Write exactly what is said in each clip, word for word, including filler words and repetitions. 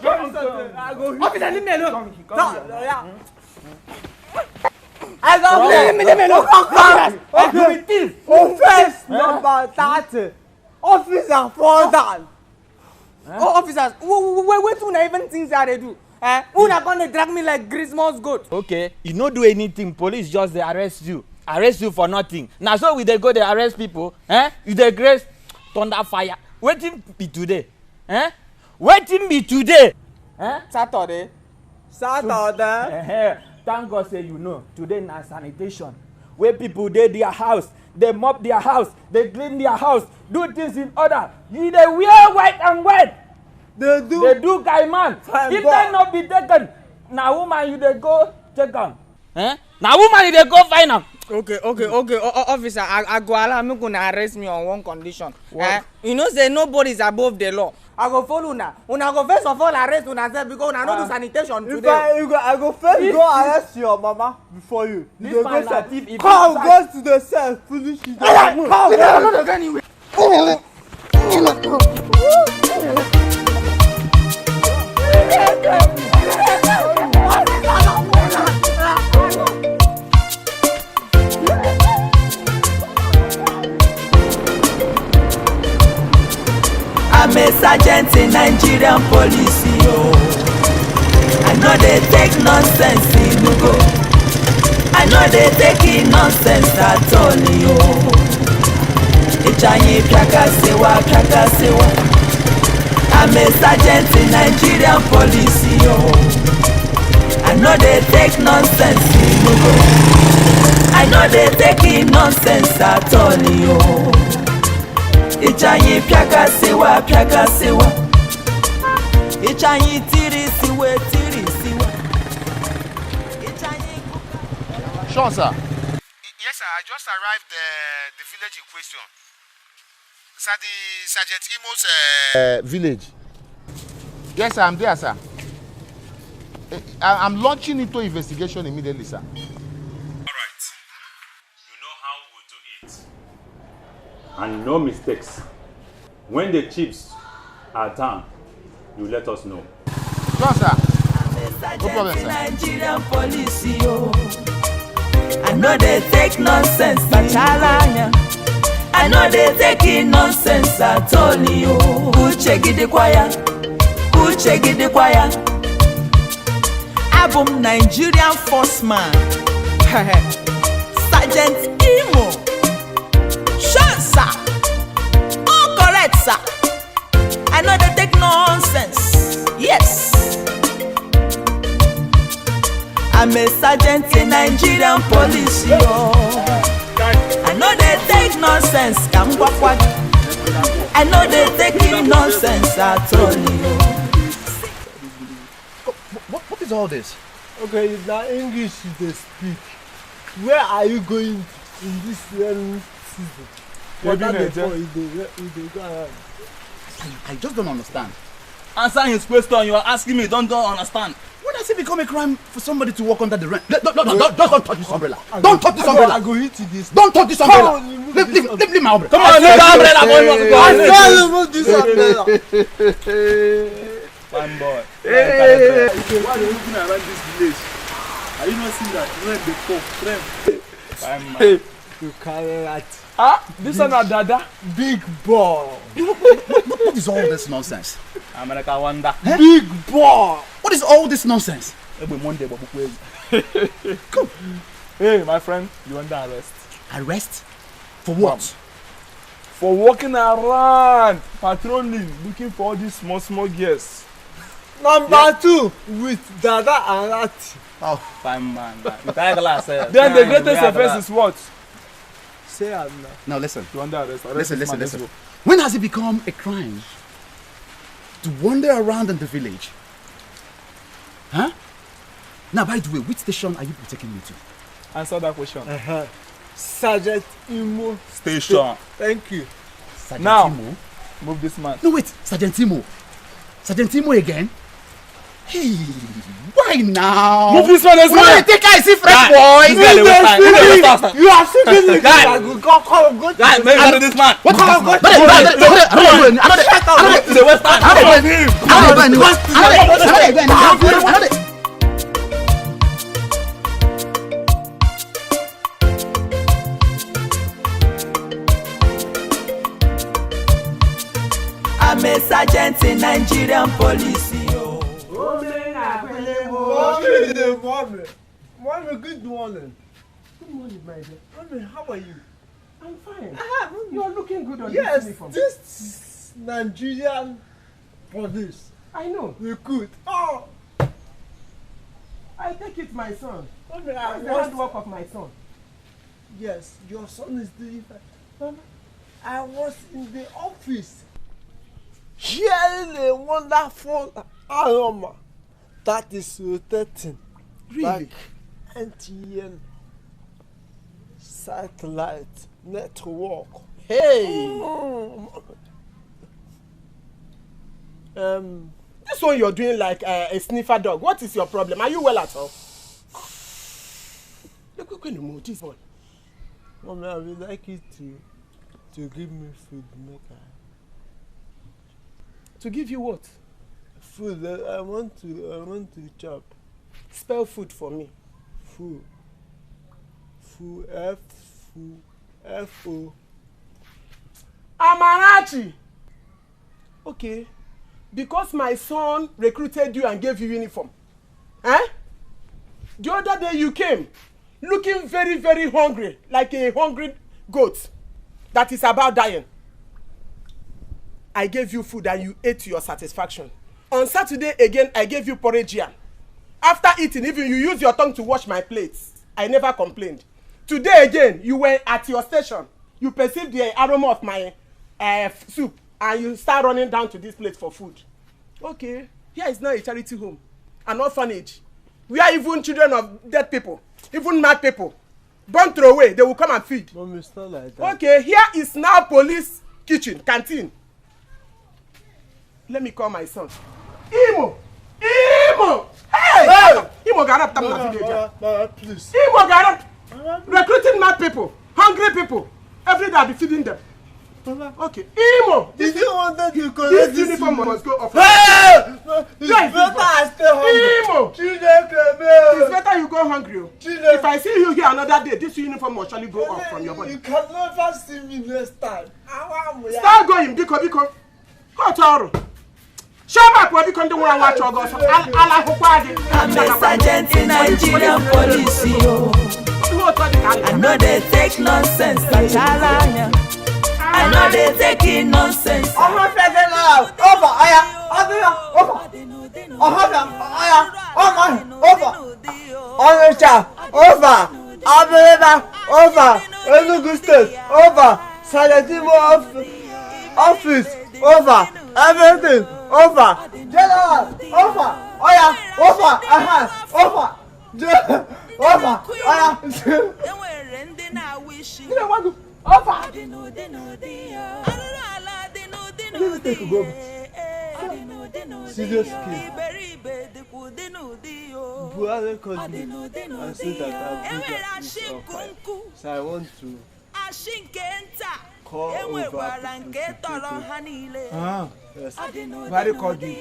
Officer, leave me alone. Come, come here. I don't leave me, leave me alone. Come, come. Okay. Offense number thirty. Officer, fall down. Oh, officers, wait, wait, wait, una even think say I dey do? Eh? Una come dey drag me like Christmas goat. Okay, you no do anything, police just dey arrest you. Arrest you for nothing. Na so we dey go dey arrest people. Eh? You dey grace thunder fire. Wetin be today? Eh? Wetin be today? Eh? Saturday. Saturday. Eh, thank God say you know. Today na sanitation. Where people dey their house, they mop their house, they clean their house, do things in order. You dey wear white and white. They do. They do guy man. Fine. If boy. They no be taken, na woman you dey go take am. Eh? Na woman you dey go find am. Okay, okay, okay. O-, o-, officer, I, I go allow make una arrest me on one condition. What? Eh? You know say nobody is above the law. I go follow una. Una go first of all arrest una sef because una no do sanitation today. If I, you go, I go first go arrest your mama before you. You go go sef. Come, go to the cell, finish it. Come, go. I'm a sergeant in Nigerian police, oh. I no dey take nonsense, Inugo. I no dey take in nonsense at all, oh. Ichanyi piakasiwa, piakasiwa. I'm a sergeant in Nigerian police, oh. I no dey take nonsense, Inugo. I no dey take in nonsense at all, oh. Ichanyi piakasiwa, piakasiwa. Ichanyi tirisiwe, tirisiwa. Ichanyi kuka. Sure, sir. Yes, sir. I just arrived uh, the village in question. Sir, the Sergeant Imo's uh, village. Yes, sir. I'm there, sir. Eh, I, I'm launching into investigation immediately, sir. All right. You know how we do it. And no mistakes. When the chips are down, you let us know. Sure, sir. No problem, sir. Nigerian police, oh. I no dey take nonsense. Batalanya. I no dey take in nonsense at all, oh. Uche gidi kwaya. Uche gidi kwaya. Abụ m Nigerian force man. Sergeant Imo. Sure, sir. All correct, sir. I no dey take nonsense. Yes. I'm a sergeant in Nigerian police, yo. I no dey take nonsense, ka m gwakwa gị. I no dey take in nonsense at all, yo. What, what is all this? Okay, if na English you dey speak, where are you going in this rainy season? Water dey fall, you dey, you dey go around. I just don't understand. Answer his question. You are asking me, don't, don't understand. When has it become a crime for somebody to walk under the rain? Don't, don't, don't, don't, don't touch this umbrella. Don't touch this umbrella. I go hit you this. Don't touch this umbrella. Leave, leave, leave, leave my umbrella. Come on, leave the umbrella. I say remove this umbrella. Fine boy. Hey. Why are you looking around this village? Are you not seeing that rain dey fall? Rain. Fine man. You carry rat. Ah, this one na dada. Big ball. What, what, what, what is all this nonsense? America wonder. Eh? Big ball. What is all this nonsense? Every Monday, but come. Hey, my friend, you under arrest. Arrest? For what? For walking around, patrolling, looking for all these small, small girls. Number two, with dada and rat. Oh, fine man. With eyeglass. Then the greatest offense is what? Say am now. Now listen. You under arrest. Arrest this man. Listen, listen, listen. When has it become a crime to wander around in the village? Huh? Now, by the way, which station are you taking me to? Answer that question. Uh-huh. Sergeant Imo Station. Thank you. Sergeant Imo? Now, move this man. No, wait, Sergeant Imo. Sergeant Imo again? Hey, why now? Move this one, let's Why go. You take I see fresh Guy, boy? this guy dey waste time. This guy dey waste time. You are sitting in Guy. Go, go, go. Guy, make you carry this man. What is this man? Guy, Brother, brother, brother, brother, brother, I don't know. I don't know. You dey waste time. I don't know. I don't know. I don't know. I don't know. I don't know. I'm a sergeant in Nigerian police. Oh. Mommy, good morning. Mommy, good morning. Good morning, my dear. Mommy, how are you? I'm fine. Ah, Mommy. You are looking good on yes, this uniform. This Nigerian police. I know. Recruit. Oh. I take it, my son. Mommy, I That's the hard work of my son. Yes, your son is doing fine. Mama, I was in the office hearing a wonderful aroma that is rotating. Really? Like M T N satellite network. Hey! Mm. Um, this one you're doing like uh, a sniffer dog. What is your problem? Are you well at all? Look, look, look, this one. Mommy, I would like you to to give me food, make I. To give you what? Food. I, I want to. I want to chop. Spell food for me. Food. Food. F. Food. F O. Amarachi. Okay. Because my son recruited you and gave you uniform. Eh? The other day you came looking very, very hungry, like a hungry goat that is about dying. I gave you food and you ate to your satisfaction. On Saturday again, I gave you porridge yam. After eating, even you use your tongue to wash my plates. I never complained. Today again, you were at your station. You perceived the aroma of my uh, soup and you start running down to this place for food. Okay, here is now a charity home, an orphanage, where even children of dead people, even mad people, born throw away, they will come and feed. Mommy, it's not like that. Okay, here is now police kitchen, canteen. Let me call my son. Imo! Imo! Hey! Hey! Imo, get up, Mama, Mama, Mama, please. Imo, get up. Recruiting mad people, hungry people. Every day I be feeding them. Okay, Imo. If you wanted to collect this uniform must go off. Hey! It's better I stay hungry. Imo. Children, it's better you go hungry. Oh. Children. If I see you here another day, this uniform must surely go off from your body. You can never see me next time. Start going, biko, biko. Kọtọrọ. Shama kwa biko ndị nwụrụ anwụ achọ gị ọsọ. Ala akwụkwọ adị. I'm a sergeant in Nigerian police. Oh. I know they take nonsense. I know they take in nonsense. Ọmọ fẹ́fẹ́ lọ. Over. Aya. Over. Over. Ọhafia. Aya. Ọmọ. Over. Onitsha. Over. Abiriba. Over. Enugu State. Over. Salesimo office. Over. Everything. Over. General. Over. Oya. Over. Aha. Over. Over. Oya. Over. Serious case. Buhari called me and said that Abuja is on fire. So I want to call over people to pray. Ah. Yes. Buhari called you.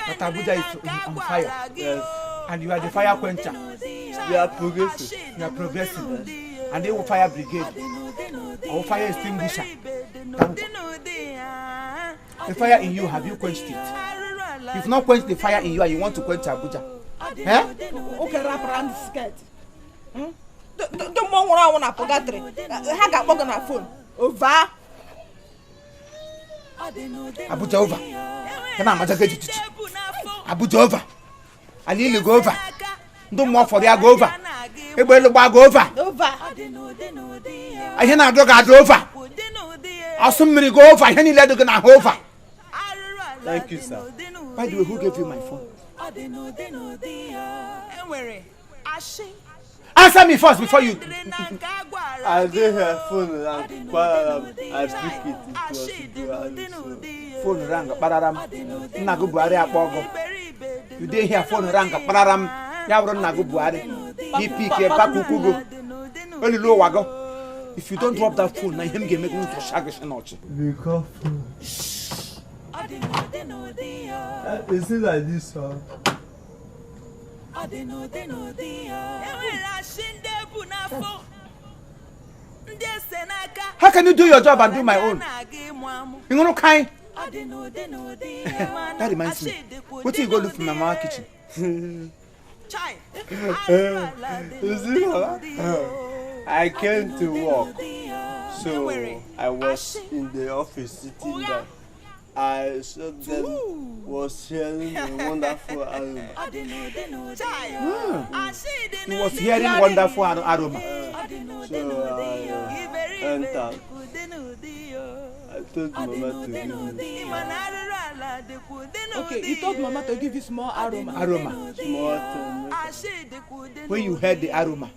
But Abuja is on fire. Yes. And you are the fire quencher. We are progressive. You are progressive. And they will fire brigade. Or fire extinguisher. The fire in you, have you quenched it? You've not quenched the fire in you and you want to quench Abuja. Eh? Okay, wrap around the skirt. Hmm? Ndị mmụọ nwụrụ anwụ na pụgatrị ha ga-akpọ gị na fon. Ova. Abuja over. Ị na-amaja gị jijiji. Abuja over. Ala ili gị over. Ndị mmụọ fọrọ ya gị over. Egbe elu gbaa gị over. Ihe na-adọ gị adọ over. Asụ mmiri gị over. Ihe niile dị gị n'ahụ over. Thank you, sir. By the way, who gave you my phone? Answer me first before you. I dey here, phone rang, kpararam, I pick it, it was Buhari, so. Phone rang, kpararam. Nna gị Buhari akpọ gị. You dey here, phone rang, pararam. Ya bụrụ nna gị Buhari. Ipi ke pakukugo. Olulu ụwa gị. If you don't drop that phone, na ihe m ga-eme gị ntụ shagị shi n'ọchị. Because phone. Is it like this, sir? How can you do your job and do my own? Ị ṅụrụ kaị? That reminds me. Wetin you go look for my mama kitchen? You see, Baba? I came to work, so I was in the office sitting down. I saw them was hearing a wonderful aroma. He was hearing wonderful ar- aroma. So I entered. I told Mama to give me. Okay, you told Mama to give you small aroma. Aroma. Small thing. When you heard the aroma,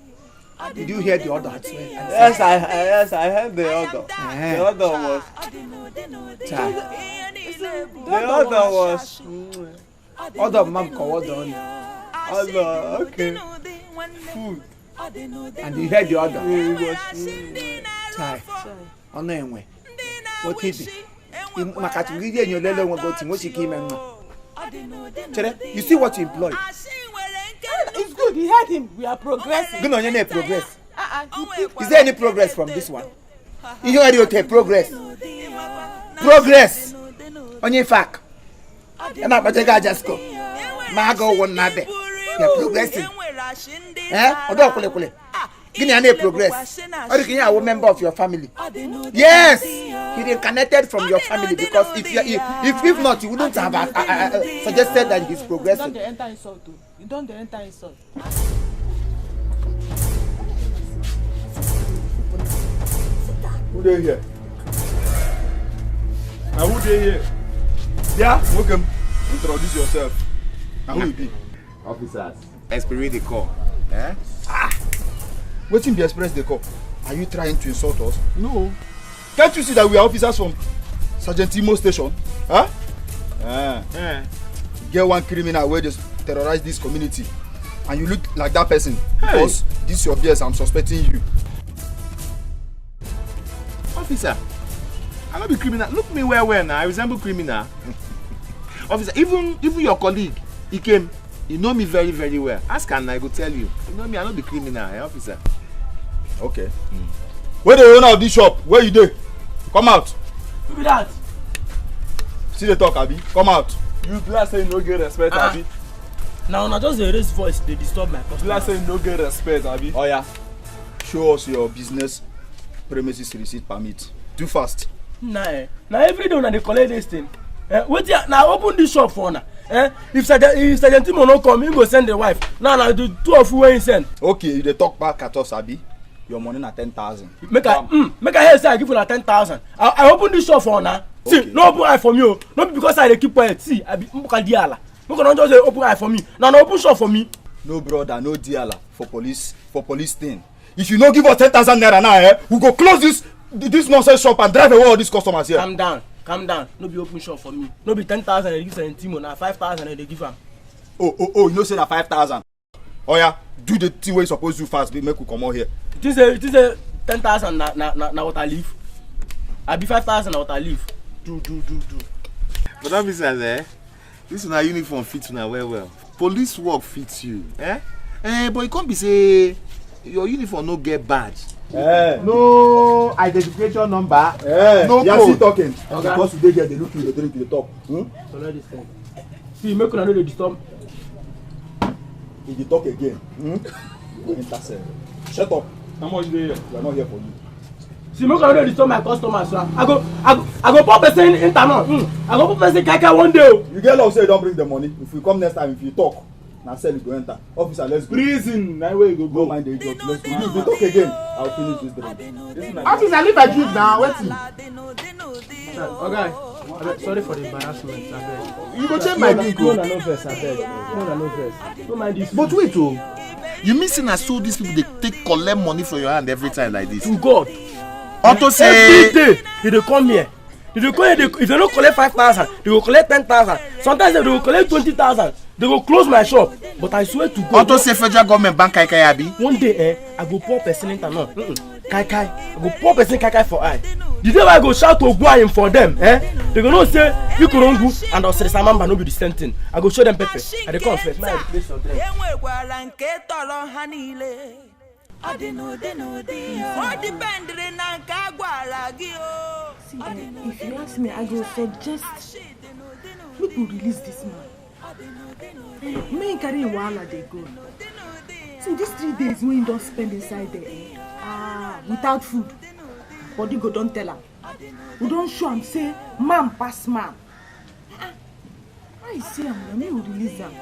did you hear the odor as well? Yes, I yes I heard the odor. Eh. The odor was Chai. The odor was Odor mma m ka odor nri. Odor, okay. Food. And you heard the odor. It was mm, Chai. Ọnụ enwe. Oke ibe. Maka tupu gị enyo lele onwe gị otu nwe ike ime nwa. Chere, you see what you employ. It's good, he heard him. We are progressing. Gị na onye na-progress. Uh-uh, he picked Is there any progress from this one? Ihe nwere oke progress. Progress. Onye fak. A na-akpata gị ajasko. Ma aga ụgwọ nna be. You're progressing. Eh? Ọdọ kwelekwele. Gịnị a na-progress? Ọ dị ka ihe awụ member of your family. Yes. He reincarnated from your family because if you, if, if if not, you wouldn't have uh, uh, uh, suggested that he's You progressing. don't dey enter insult o. You don't dey enter insult. Who dey here? Na who dey here? Yeah, welcome. Introduce yourself. Na who you be? Officers. Experience the call. Eh? Wetin be express dey call? Are you trying to insult us? No. Can't you see that we are officers from Sergeant Imo Station? Huh? Eh. Eh. Get one criminal wey dey terrorize this community and you look like that person because this your B S, I'm suspecting you. Officer, I no be criminal. Look me well well now. I resemble criminal. Officer, even even your colleague, he came. You know me very very well. Ask am, I go tell you. You know me, I no be criminal, eh, officer. Okay. Where the owner of this shop? Where you dey? Come out. Who be that? See the talk, abi? Come out. You be like say you no get respect, Ah. Abi. Now una just dey raise voice dey disturb my You be like say customer. You no get respect, Abi. Oya, show us your business premises receipt permit. Do fast. Na eh, na every day una dey collect this thing. Eh, wetin I- na I open this shop for una. Eh, if Sergeant if Sergeant Timo no come, he go send the wife. Now na the two of you wey he send. Okay, you dey talk back at us, abi? Your money na ten thousand. Make I mm, make I hear say I give una ten thousand. I I open this shop for una. See, Okay. No open eye for me o. No be because I dey keep quiet. See, I be Mbuka Diala. Make una no just dey open eye for me. Na una open shop for me. No brother, no diala for police for police thing. If you no give us ten thousand naira now, eh, we go close this this nonsense shop and drive away all these customers here. Calm down, calm down. No be open shop for me. No be ten thousand I dey give Sergeant Timo, na five thousand I dey give am. Oh, oh, oh, you know say na five thousand. Oya, do the thing wey you suppose do fast, make we comot here. You think say you think say ten thousand na na na na water leaf? Abi five thousand na water leaf? Do do do do. But officers, eh? This una uniform fit una well well. Police work fit you, eh? Eh, but e come be say your uniform no get badge. Eh, No identification number. eh, No you are still code. Talking. Oga. Because you dey here, dey look, you dey drink, you dey talk. Hmm? Collect this thing. See, make una no dey disturb. If you talk again, hmm? You go enter cell. Shut up. How much dey here? We are not here for you. See, make una no dey disturb my customers. Sha. I go I go I go pour person enter now. Mm. I go pour person kaka one day o. You get luck say you don bring the money. If we come next time, if you talk, na cell you go enter. Officer, let's go. Prison, na where you go Go go. Mind the idiot. Let's go. If you talk again, I'll finish this drink. This na Officer, leave my drink now. Wetin? Oga, sorry for the embarrassment. Abeg. You go change my drink. No, Oh. na no vex. Abeg. No, na no vex. No mind this. But wait, oh. You mean say na so these people dey take collect money from your hand every time like this? To God. Unto Every say day he dey come here. If they collect, if they no collect five thousand, they go collect ten thousand. Sometimes they go collect twenty thousand. They go close my shop. But I swear to God, Unto say federal government ban kai kai abi? One day, eh, I go pour person enter now. Mm-mm. Kai kai. I go pour person kai kai for eye. The day I go shout to Ogwayim for them, eh? They go know say Ikurungu and Osirisamamba no be the same thing. I go show them pepper. I dey come first. Now I dey place your drink. E nwekwara nke tọrọ ha niile. Ọ dị n'ụdị n'ụdị ya. O dipendịrị na nke a gwara gị o. See, eh, if you ask me, I go suggest make we release this man. Eh, make him carry him wahala dey go. See, these three days wey he don spend inside there, eh, ah, without food, body go don tell am. We don show am say man pass man. Ah, ah. How you see am na, make we release am.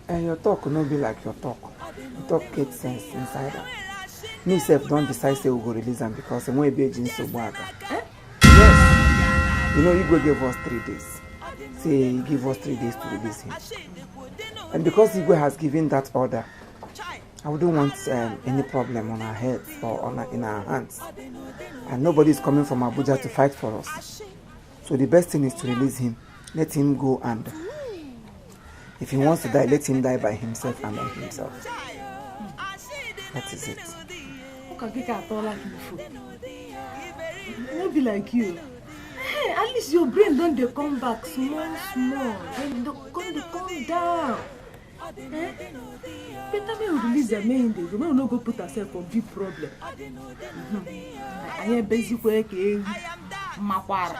And your talk no be like your talk. Your talk get sense inside am. Me sef don decide say we go release am because e wan ebe eji nsogbu aga. Yes. You know, Igwe gave us three days. Say he give us three days to release him. And because Igwe has given that order, I wouldn't want um, any problem on our heads or on our, in our hands. And nobody is coming from Abuja to fight for us. So the best thing is to release him. Let him go, and if he wants to die, let him die by himself and by himself. That is it. Ụka gị ka atọọla gị ifo. No be like you. Hey, at least your brain don dey come back small small. Then you don come dey come down. Eh? Better make we release am, make him dey go. Make we no go put ourselves for big problem. Mhm. Anyị ebezikwa ka ewu makwara.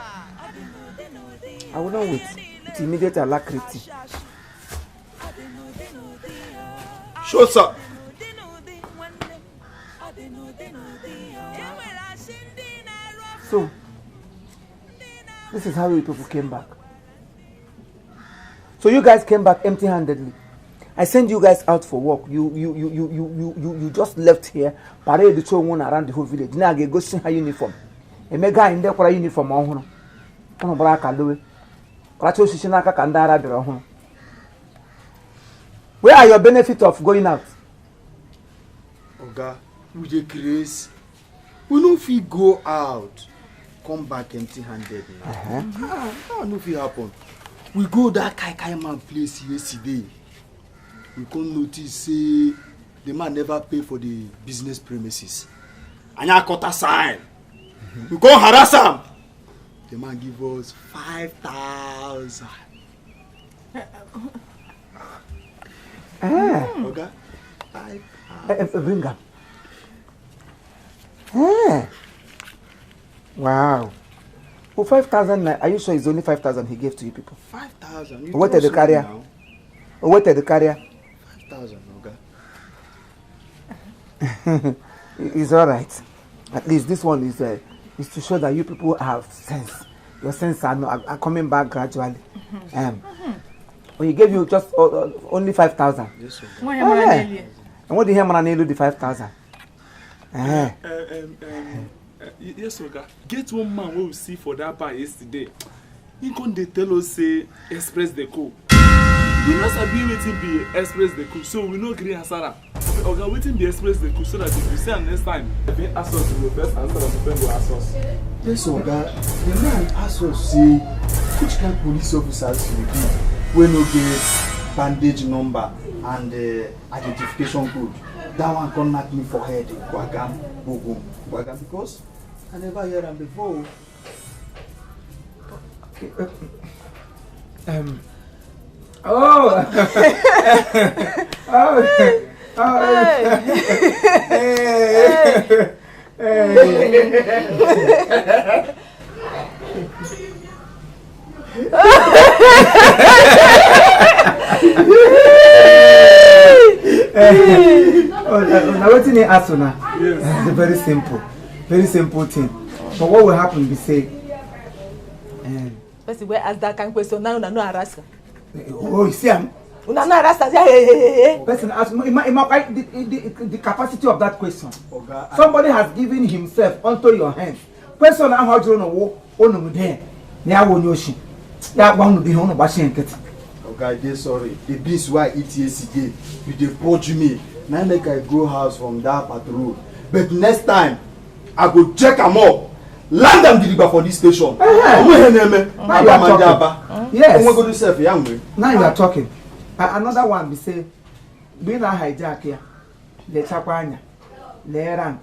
I will not wait. It's immediate alacrity. Show sir. So, this is how you people came back. So you guys came back empty-handedly. I send you guys out for work. You you you you you you you, you just left here. Parade the show one around the whole village. Now I go see her uniform. Emega in there for uniform ọhụrụ. Ọnụ gbara aka lowe. Racha osisi n'aka ka ndị ara bịara ọhụrụ. Where are your benefit of going out? Oga, we dey craze. We no fit go out, come back empty-handed now. Uh-huh. Ah, that no fit happen. We go that kai kai man place yesterday. We come notice say the man never pay for the business premises. Anyị akọta sign. We come harass am. The man give us five thousand. Ah, Oga, five eh, eh, bring am. Eh. Wow. Oh, five thousand. Are you sure it's only five thousand he gave to you people? Five thousand. You What are the trust me carrier? Now? Oh, what are the carrier? Five thousand, Oga. It's all right. At least this one is uh, is to show that you people have sense. Your sense are, no, are, are coming back gradually. Um, when he gave you just uh, uh, only five thousand. Yes, sir. Why Oh, am I yeah. not here? And what did he hammer and the five thousand? Eh. Uh, um, um, uh, y- yes, Oga. Get one man wey we see for that bar yesterday. He come dey tell us say express dey go. We no sabi wetin be express dey go, so we no gree answer am. Oga, wetin be express dey go so that if you see am next time, if he ask us, we go first answer am before he go ask us. Yes, Oga. The man ask us say, which kind police officers we be wey no get bandage number and uh, identification code? That one come knack me for head. Gwagam, gwogom, gwagam, because I never hear am before. Okay. Uh, um. Oh. Oh. Oh. Hey. Hey. Oh, na, na wetin he ask una? Yes. It's very simple, very simple thing. But what will happen be say, um, Person wey ask that kind question now, una no harass am. Oh, you see am? Una no harass am. Say, hey, hey, hey, hey. Person ask, ima, ima, the, the, the capacity of that question. Oga, I- Somebody has given himself unto your hands. Question ahụ ọ jụrụ n'ụwa unu m dee na ya wụ onye oshi. Ya gwa unu bụ ihe unu gbachi nkịtị. Oga, I dey sorry. The beans wey I eat yesterday, you dey purge me. Na make I go house from that patrol. But next time, I go check am up. Land am gidigba for this station. Onwe ihe na-eme. Aba ma ndị aba. Yes. Onwegodu sef ya mgbe. Now you are talking. Another one be say, mgbe ị na-hijack ya, lechakwa anya, lee rank,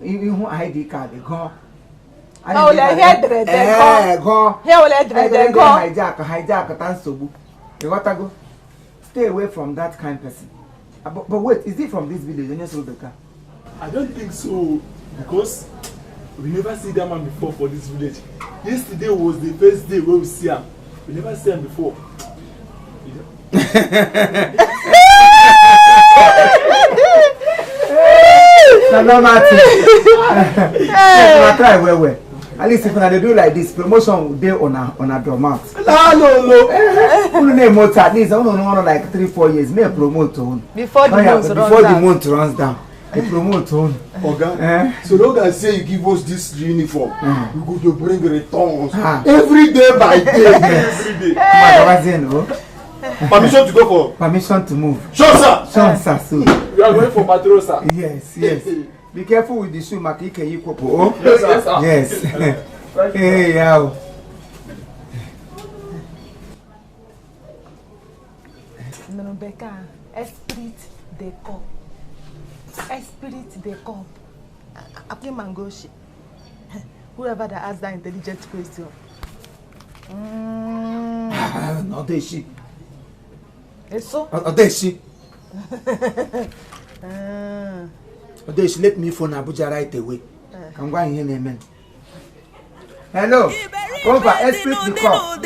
ihu I D card gụọ. Ọ wụla ihe ederede gụọ. Ihe wụla ederede gụọ. Hijack, hijack ta nsogbu. Ịghọtago? Stay away from that kind person. Uh, but, but wait, is he from this village? Onye so Bekah? I don't think so, because we never see that man before for this village. Yesterday was the first day where we see him. We never see him before. Na normal thing. Una try well well. At least if una dey do like this, promotion dey on a on a draw mouth. No, no, no. Unu na-emote at least unu no run like three four years. May promote unu. Before the month runs down. Before the month runs down. They promote unu. Oga, eh? So long as say you give us this uniform, mm. We go to bring returns ah. Every day by day. Every day. Permission to go for. Permission to move. Sure, sir. Sure, sir. So. You are going for patrol, sir. Yes, yes. Be careful with the shoe, Makike Yikwopo. Oh. Yes, sir. Yes. Hey, yow. Nụrụ bekee a, esprit de corps. Esprit de corps. Akpị mangoshi. Whoever that asked that intelligent question. Mm. Odeshi. Eso. Odeshi. Odeshi, let me phone Abuja right away. Ka m gwa ihe na-eme. Hello. Over, explain the call.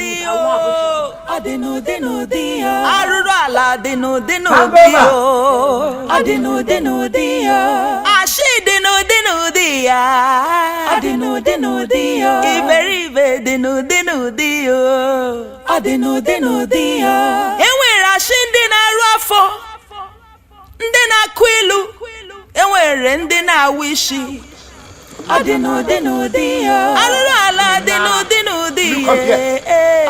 Ọ dị n'ụdị n'ụdị ya. Arụrụ ala dị n'ụdị n'ụdị ya. Ọ dị n'ụdị n'ụdị ya. Ashị dị n'ụdị n'ụdị ya. Ọ dị n'ụdị n'ụdị ya. Iberibe dị n'ụdị n'ụdị ya. Ọ dị n'ụdị n'ụdị ya. E nwere ashị ndị na-arụ afọ, ndị na-akụ ilu, e nwere ndị na-awụ isi. Ọ dị n'ụdị n'ụdị ya. Arụrụ ala dị n'ụdị n'ụdị ya.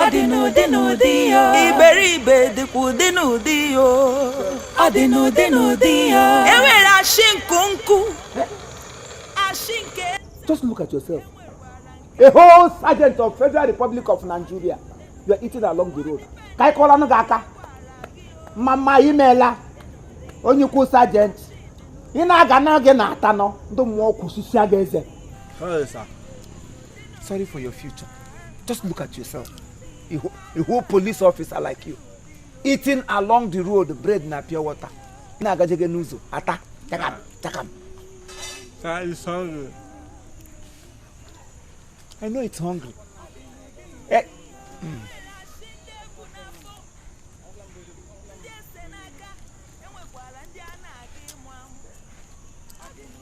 Ọ dị n'ụdị n'ụdị ya. Iberibe dịkwa ụdị n'ụdị ya. Ọ dị n'ụdị n'ụdị ya. E nwere ashị nkunku. Ashị nke. Just look at yourself. A whole sergeant of Federal Republic of Nigeria, you are eating along the road. Ka anyị kụọlanụ gị aka. Mama, imeela. Onye ukwu sergeant. Ị na-aga na gị na-ata nọ, ndị mmụọ kwụsịsịa gị eze. Sorry, sir. Sorry for your future. Just look at yourself. A whole, a whole police officer like you. Eating along the road, bread na pure water. Ị na-agajege n'ụzọ, ata, takam, takam. Sir, it's hungry. I know it's hungry. Eh. Mm.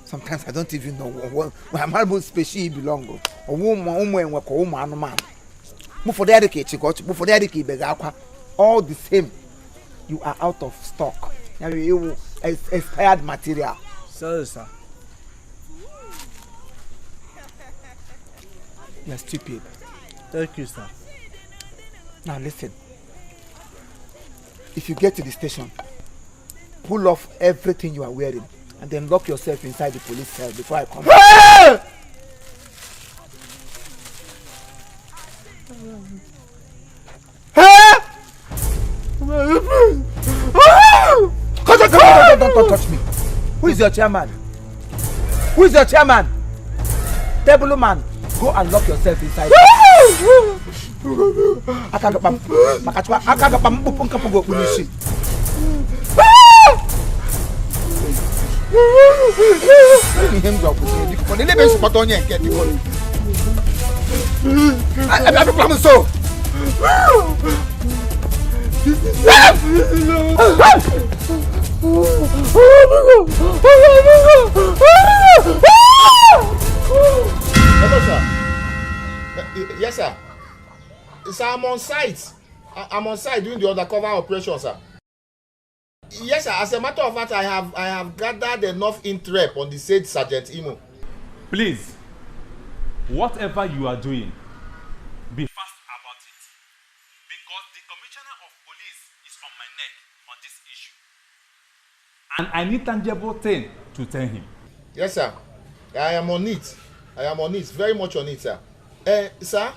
Sometimes I don't even know what, what, what species you belong. Or woman, woman, or woman, man. Mgbe ụfọdụ ya dị ka echi ka ọchị, mgbe ụfọdụ ya dị ka ibe gị akwa. All the same, you are out of stock. Ya bụ, you ex- expired material. Sorry, sir. You are stupid. Thank you, sir. Now listen. If you get to the station, pull off everything you are wearing and then lock yourself inside the police cell before I come. Hey! Hey! Come, come, come, don't, don't, don't touch me. Who is your chairman? Who is your chairman? Table man, go and lock yourself inside. Aka gị kpam. Maka chukwu, aka gị kpam, mkpụpụ nkapụ gị okpu n'isi. Ihe m ji ọkụ sie, biko, kpọrọ elebe nsụkpọta onye nke, biko. A- a- abịakwala m nso. Hello, sir. Uh, y- yes, sir. Sir, I'm on site. I- I'm on site doing the undercover operation, sir. Yes, sir. As a matter of fact, I have I have gathered enough intel on the said Sergeant Imo. Please, whatever you are doing, be fast about it. Because the commissioner of police is on my neck on this issue. And I need tangible thing to tell him. Yes, sir. I am on it. I am on it, very much on it, sir. Eh, sir,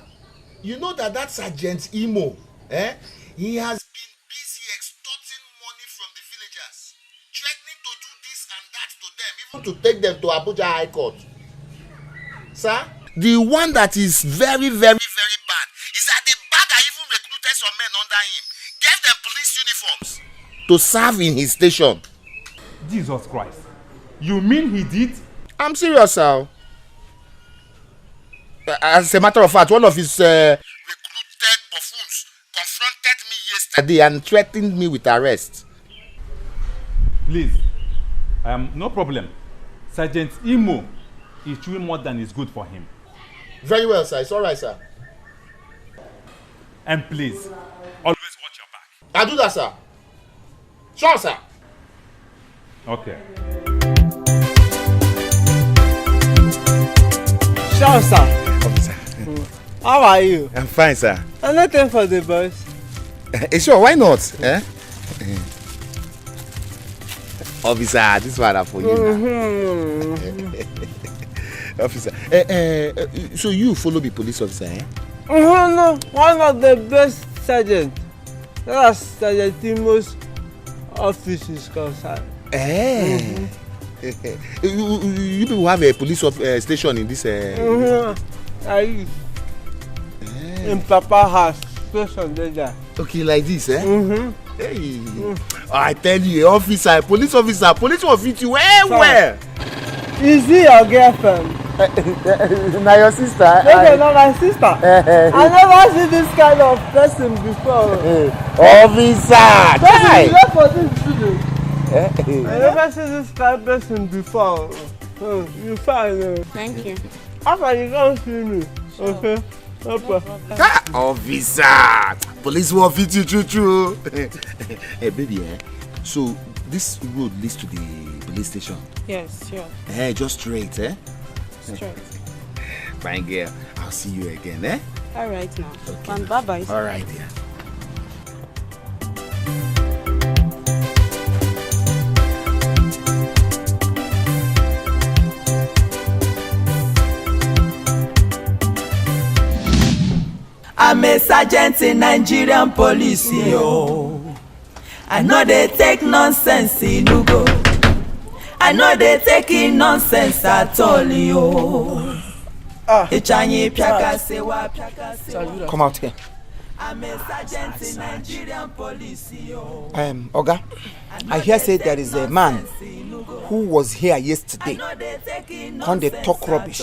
you know that that Sergeant Imo, eh, he has been busy extorting money from the villagers, threatening to do this and that to them, even to take them to Abuja High Court. Sir? The one that is very, very, very bad is that the bag I even recruited some men under him, gave them police uniforms to serve in his station. Jesus Christ. You mean he did? I'm serious, sir. Uh, as a matter of fact, one of his uh, recruited buffoons confronted me yesterday and threatened me with arrest. Please, um, no problem. Sergeant Imo is chewing more than is good for him. Very well, sir. It's all right, sir. And please, always watch your back. I do that, sir. Sure, sir. Okay. Sure, sir. Officer. How are you? I'm fine, sir. Anything for the boys? Eh, sure, why not? Eh? Officer, this one na for you now. Mm-hmm. Officer, eh, eh, eh, so you follow be police officer, eh? Mm-hmm, no, one of the best sergeant. That's Sergeant Timo's office is concerned. Eh. Mm-hmm. You, you, you people have a police of, uh, station in this. Uh, mm-hmm. I, eh. In Papa house, station dey there. Okay, like this, eh? Mm-hmm. Hey. Mm. I tell you, a officer, police officer, police will fit you well, sir, well. Is he your girlfriend? Na your sister. No, no, na my sister. Eh, eh, I never see this kind of person before. Eh, officer, chai. You dey for this village. Eh, eh. I never see this kind of person before. Hmm, you fine, eh? Thank you. How far you come see me? Sure. Okay. No problem. Ah, officer! Police will fit you true true. Hey, baby, eh? So, this road leads to the police station? Yes, sure. Eh, just straight, eh? Straight. Fine girl. I'll see you again, eh? All right now. Okay. And bye-bye. All right, dear. I'm a sergeant in Nigerian police, yo. I no dey take nonsense, Inugo. I no dey take in nonsense at all, yo. Ah. Ichanyi piaka sewa, piaka sewa. Come out here. I'm a sergeant in Nigerian police, yo. Um, Oga, I hear say there is a man who was here yesterday, come dey talk rubbish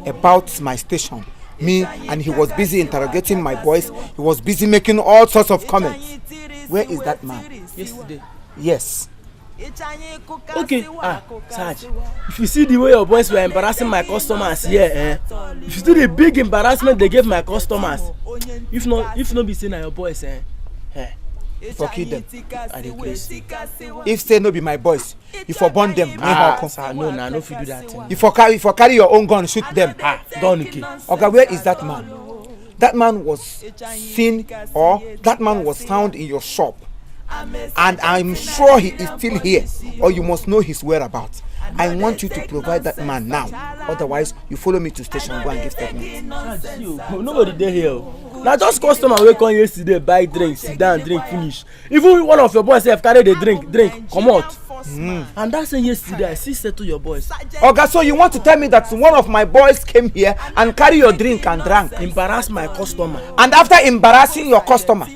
about my station. Me, and he was busy interrogating my boys. He was busy making all sorts of comments. Where is that man? Yesterday. Yes. Okay, ah, Sarge, if you see the way your boys were embarrassing my customers here, eh? If you see the big embarrassment they gave my customers, if no, if no be say na your boys, eh? Eh. Forgive them. I dey craze. If say no be my boys, you for burn them. Ah, sir, no, na, no fit do that thing. You for carry, you for carry your own gun, shoot them. Ah, gun, okay. Oga, where is that man? That man was seen, or that man was found in your shop. And I'm sure he is still here, or you must know his whereabouts. I want you to provide that man now. Otherwise, you follow me to station, go and give statement. Sir, see o, nobody dey here o. Na just customer wey come yesterday buy drink, sit down, drink finish. Even one of your boys sef carry the drink, drink, comot. Mm. And that same yesterday, I still settle your boys. Oga, so you want to tell me that one of my boys came here and carry your drink and drank? Embarrass my customer. And after embarrassing your customer,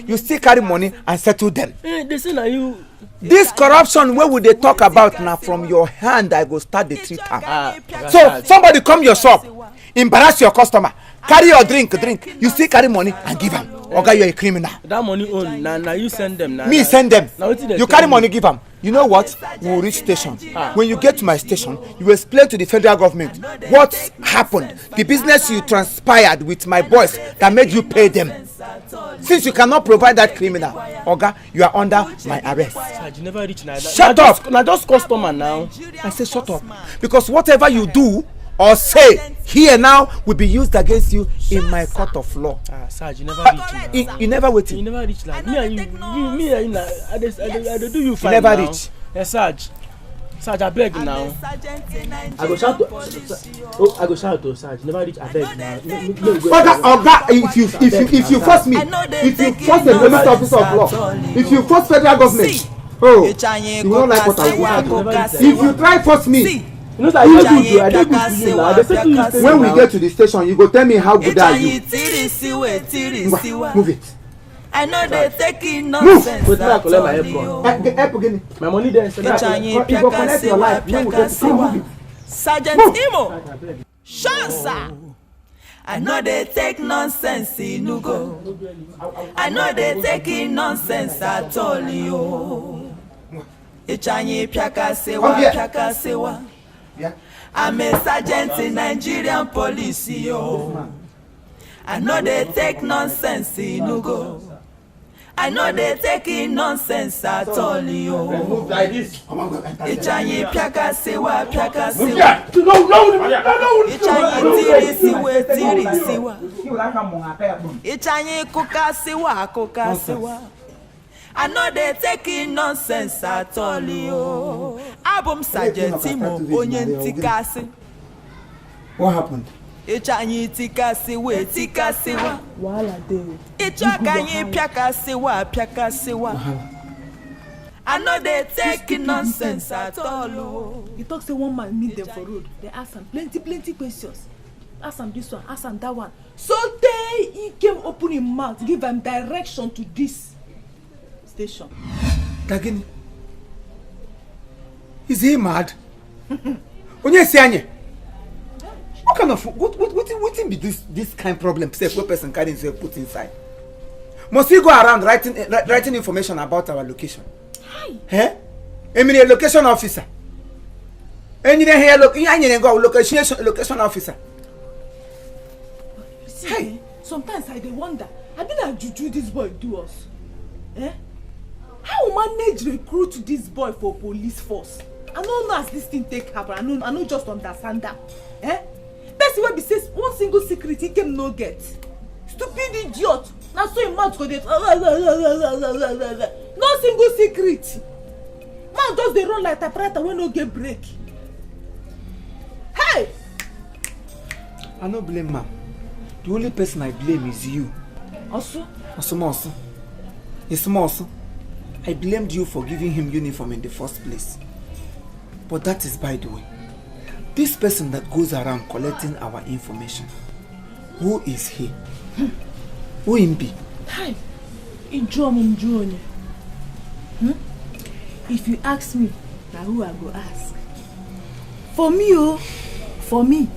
you still carry money and settle them? Eh, they say na you. This corruption wey we dey talk about na from your hand I go start dey treat am. Ah, so somebody come your shop, embarrass your customer, carry your drink, drink, you still carry money and give am. Oga, you are a criminal. That money own, na, na you send them, na. Me send them. Na wetin dem tell you? You carry money give am. You know what? We will reach station. Ah. When you get to my station, you explain to the federal government what happened, the business you transpired with my boys that made you pay them. Since you cannot provide that criminal, Oga, you are under my arrest. Sir, you never reach like that. Shut up! Na just, na just customer now. I say shut up. Because whatever you do or say here now will be used against you in my court of law. Ah, sir, you never reach now. You, you never wait. You never reach like me and you. You, me and you, na, I dey, I dey, I dey do you fine now. You never reach. Yes, Sarge. Sarge, abeg now. I go shout to, oh, I go shout to Sarge. Never reach, abeg now. Oga, oga, if you if you if you force me, if you force a police officer of law, if you force federal government, oh, you won't like what I will do. If you try force me, You know say I dey good to you, I dey good to you now. I dey say to you say when we get to the station, you go tell me how good are you. Move it. I no dey take in nonsense. Wetin I collect my help from? Help gini? My money dey inside. Ichanye Piakasiwa Piakasiwa. Sergeant Imo. Shansa. I no dey take nonsense, Inugo. I no dey take in nonsense at all, yo. Ichanye Piakasiwa Piakasiwa. I'm a sergeant in Nigerian police, yo. I no dey take nonsense, Inugo. I no dey take in nonsense at all, yo. Ichanye Piakasiwa Piakasiwa. Ichanye Tirisiwe Tirisiwa. Ichanye Kukasiwa Kukasiwa. I no dey take in nonsense at all, yo. Abụ m Sergeant Imo, onye ntikasị. What happened? Ichanye Tikasiwa Tikasiwa. Wahala dey. Ichanye Piakasiwa Piakasiwa. I no dey take nonsense at all, o. He talk say one man meet dem for road. Dem ask am plenty plenty questions. Ask am this one, ask am that one. So tey he came open him mouth, give am direction to this station. Gagini, is he mad? Onye si anye? What kind of what what what wetin be this this kind problem sef wey person carry himself put inside? Must he go around writing eh, writing information about our location? Hi. Eh? Emini a location officer. Enyi na here location location location officer. Hey, sometimes I dey wonder, I be na juju this boy do us. Eh? How we manage recruit this boy for police force? I no know as this thing take happen. I no, I no just understand am. Eh? Person wey be say one single secret he came no get. Stupid idiot. Na so im mouth go dey no single secret. Mouth just dey run like typewriter wey no get break. Hey! I no blame am. The only person I blame is you. Osu? Osuma Osu. Isuma Osu. I blamed you for giving him uniform in the first place. But that is by the way. This person that goes around collecting our information, who is he? Who him be? Hi. Ijuomu Ijuonye. Hmm? If you ask me, na who I go ask. For me o, for me,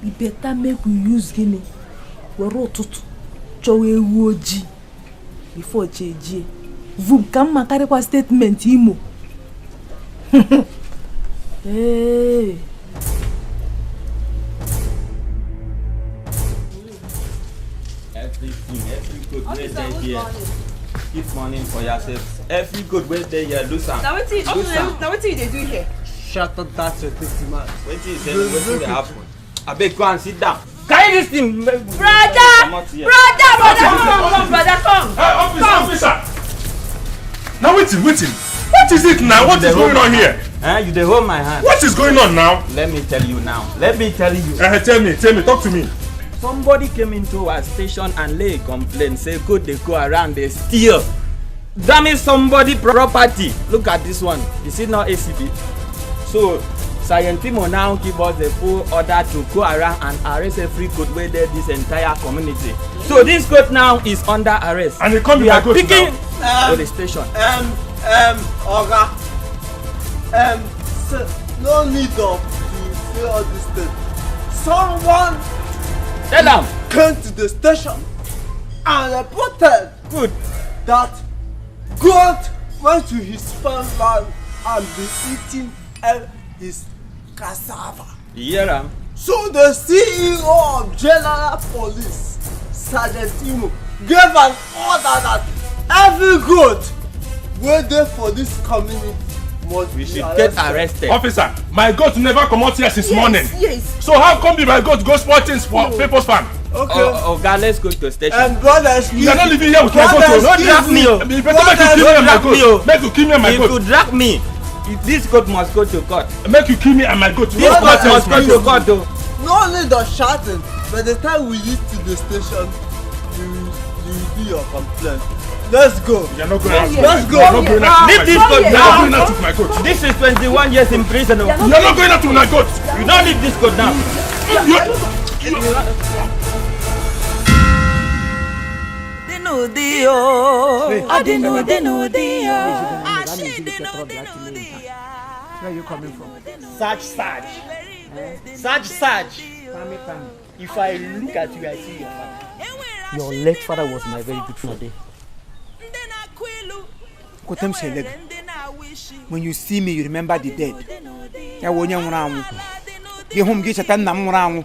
e better make we use gini were ụtụtụ chọwa ewu ojii before chi ejie. Vum ka mma karịkwa statement Imo. Hey. Everything, every good wey dey here. Keep money for yourself. Every good wey dey here, lose am. Na wetin you, na wetin you dey do here? Shut up that your dirty mouth. Wetin you dey do? Wetin dey happen? Abeg go and sit down. Carry this thing. Brother! Brother! Brother! Come, come, brother, come. Hey, officer, officer. Now wetin, wetin? What is it now? What is going on here? Eh, you dey hold my hand. What is going on now? Let me tell you now. Let me tell you. Eh, tell me, tell me, talk to me. Somebody came into our station and lay a complaint, say goat dey go around dey steal. Damage somebody property. Look at this one. Is it not A C B? So, Sergeant Timo now give us the full order to go around and arrest every goat wey dey this entire community. So this goat now is under arrest. And he come be my goat now. We are picking police station. Um, um, Oga, um, sir, no need of to say all this thing. Someone Tell am. Came to the station and reported Good. That goat went to his farmland and be eating uh, his cassava. You hear am? So the C E O of General Police, Sergeant Imo, gave an order that every goat wey dey for this community must be arrested. We should get arrested. Officer, my goat never comot here since morning. Yes, yes. So how come be my goat go spoil things for people's farm? Okay. Oh, oga, let's go to station. Um, brother, excuse me. You are not living here with my goat. Don't drag me o. You better make you kill me and my goat. Make you kill me and my goat. If you drag me, This goat must go to God. Make you kill me and my goat. This goat must go to God, though. No need of shouting. By the time we reach to the station, you will, you will do your complaint. Let's go. You're not going out. Let's go. You're not going out. Leave this goat You're not going now. Out with my goat. This is twenty-one years imprisonment. You're not going out with my goat. You don't leave this goat now. You're, Dịnụ dị o. Ọ dịnụ dịnụ dị o. Asị dịnụ dịnụ dị ya. Where are you coming from? Sarge, Sarge. Sarge, Sarge. Pami, Pami. If I look at you, I see your father. Your late father was my very good friend. Kotem Seleg. When you see me, you remember the dead. Ya wụ onye nwụrụ anwụ. Gị hụ m gị cheta nna m nwụrụ anwụ.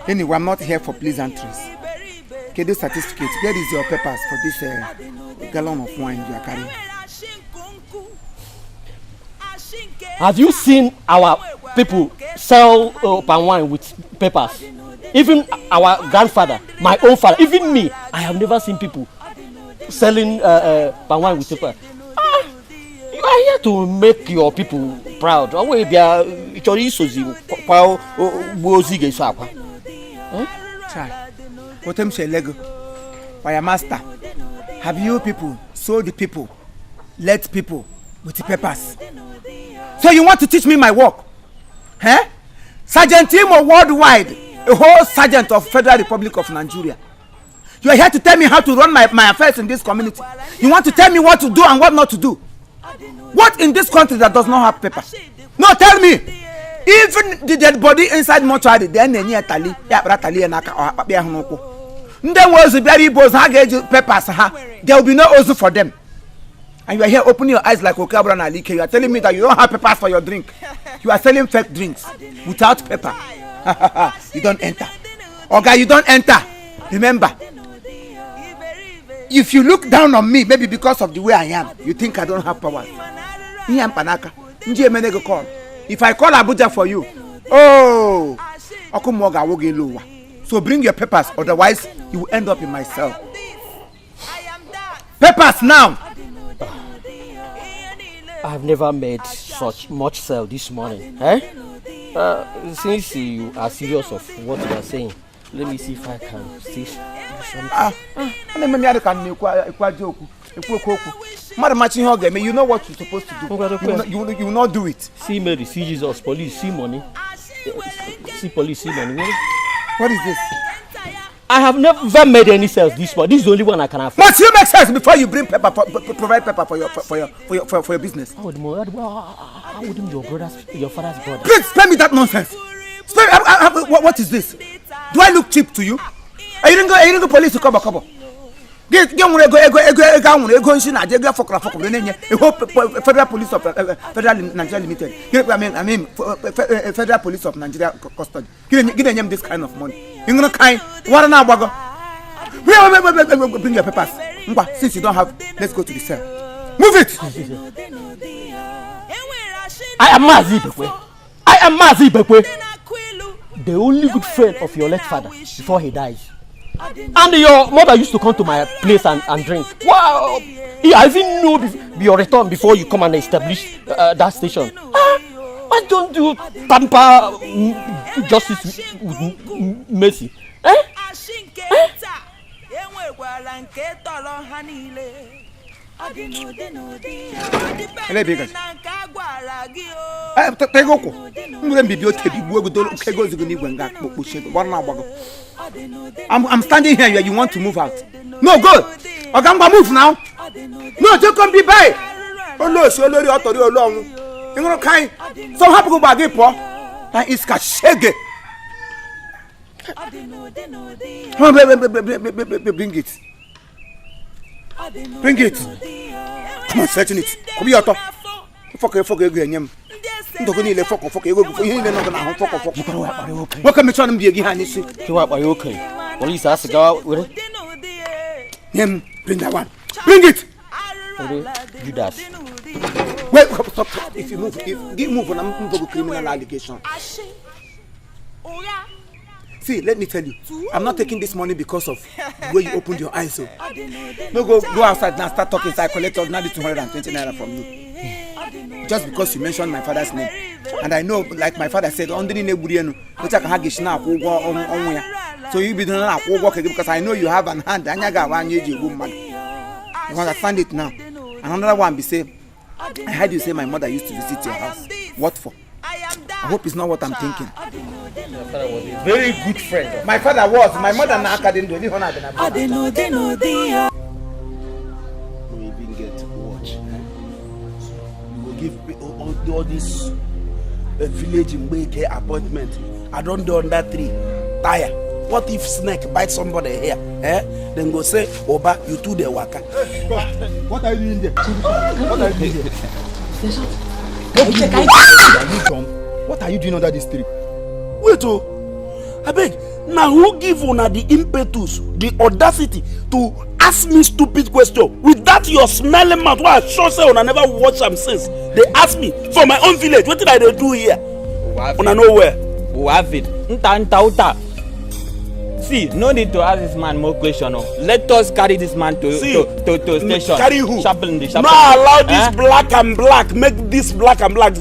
Anyway, I'm not here for pleasantries. Kedu certificate? Where is your papers for this uh, gallon of wine you are carrying? Have you seen our people sell uh, palm wine with papers? Even our grandfather, my own father, even me, I have never seen people selling uh, uh, palm wine with paper. Ah, you are here to make your people proud. Ọ wụ bịa ị chọrọ isozi kwa gbuo ozi ga-eso akwa. Chai, Kotem Seleg, by your master, have you people sold the people, let people with the papers? So you want to teach me my work? Eh? Sergeant Imo worldwide, a whole sergeant of Federal Republic of Nigeria. You are here to tell me how to run my, my affairs in this community. You want to tell me what to do and what not to do. What in this country that does not have paper? No, tell me. Even the dead body inside mortuary, they na-enye ya tali, ya akpara tali ya n'aka, ọ akpakpa ya ahụ n'ụkwụ. Ndị nwe ozu bịara ibu ozu, ha ga-eji papers ha. There will be no ozu for them. And you are here opening your eyes like Okabra na Alike. You are telling me that you don't have papers for your drink. You are selling fake drinks without paper. You don't enter. Oga, you don't enter. Remember, if you look down on me, maybe because of the way I am, you think I don't have power. Ihe mkpanaka, ndị emene gị call. If I call Abuja for you, oh, ọkụ mmụọ ga-awụ gị elu ụwa. So bring your papers, otherwise you will end up in my cell. Papers now. I've never made such much sale this morning. Eh? Uh, since you are serious of what you are saying, let me see if I can see something. Ah, a na-eme m ya dị ka m na-ekwu ekwu ajọ okwu, ekwu oke okwu. Mmadụ machi ihe ọ ga-eme, you know what you're supposed to do. You will not, you will, you will not do it. See Mary, see Jesus, police, see money. See police, see money. What is this? I have never made any sales this morning. This is the only one I can afford. Must you make sense before you bring paper for, pro- provide paper for your for, for your for your for, for your business? How would, how would, how would your brother's, your father's brother? Please spare me that nonsense. Spare, I, I, I, what, what is this? Do I look cheap to you? Are you going to police to cover cover? Gị gị nwere ego ego ego ego a nwere ego nshi na-aja ego fọkọrọ fọkọrọ na-enye eho pe- pe- federal police of uh, uh, federal Nigeria limited. Gị- I mean I mean f- uh, fe- uh, federal police of Nigeria cu- custody. Gị na-enye gị na-enye m this kind of money. Ị ṅụrụ kaị wara na-agbago. Wait, wait, wait, wait, wait, wait, bring your papers. Ngwa, since you don't have, let's go to the cell. Move it. I am Mazi Ibekwe. I am Mazi Ibekwe, the only good friend of your late father before he dies. And your mother used to come to my place and, and drink. Wow! I even know bef- your return before you come and establish uh, that station. Ah, why don't you tamper mm, justice with, with mm, mercy? Eh? Asị nke nta enwekwara nke tọrọ ha niile. Ọ dị n'ụdị n'ụdị ya. Ọ dị Ele bigos. na nke a gwara gị o. Eh, te- tego ụkwụ. M nwere mbibi ote bi gbuo godo oke ego zigo n'igwe nga kpokpochie gbara na-agbago. I'm, I'm standing here, you, you want to move out? No, go. Oga ngwa, move now. No, just come be by. Olosi olori ọtọrị olu ọnwụ. Ị ṅụrụ kaị. So hapụ gị gba gị pụọ. Na iska shege. Come on, bring, bring, bring, bring, bring, bring, bring, bring it. Bring it. Come on, setting it. Come here, ọtọ. Fọkọ fọkọ ego enye m. Ndụ gị niile fọkọ fọkọ ego gị ihe niile nọ gị n'ahụ fọkọ fọkọ. Nwoke mechọrọ m bie gị ha n'isi. Kewa akpa ya okenye. Police asị gawa were. Nye m, bring that one. Bring it. Were Judas. Wait, stop, stop. If you move, if you move on, I'm going to criminal allegation. See, let me tell you, I'm not taking this money because of where you opened your eyes. So. No, go go outside now, start talking. So I collect ordinary two hundred and twenty naira from you. Just because you mentioned my father's name. And I know, like my father said, ọ ndị niile gburu enu, otu a ka ha ga-esi na-akwụ ụgwọ ọnwụ ọnwụ ya. So you bido na-akwụ ụgwọ ka gị, because I know you have an hand, anya ga-awa anya eji egbu mmadụ. You understand it now? And another one be say, I heard you say my mother used to visit your house. What for? I hope it's not what I'm thinking. My father was a very good friend. My father was. My mother na akadị ndụ. Ndị hụ na-adị na. No even get watch. Eh? You go give pe- all, all, all this uh, village Mgbeke appointment. I don't do under tree. Tire. What if snake bite somebody here? Eh? Then go say, Oba, you too the waka. Hey, come. What are you doing there? What are you doing there? What are you doing under this tree? Wait, oh, I beg. Now who give una the impetus, the audacity to ask me stupid question with that your smelling mouth? Why I sure say una never wash am since. They ask me for my own village. What did I dey do here? Una know where? Uwavid. Nta nta uta. See, no need to ask this man more question. Oh. Let us carry this man to See, to, to, to n- station. Carry who? Chaplain, the No chaplain. Allow this Eh? Black and black, make this black and black,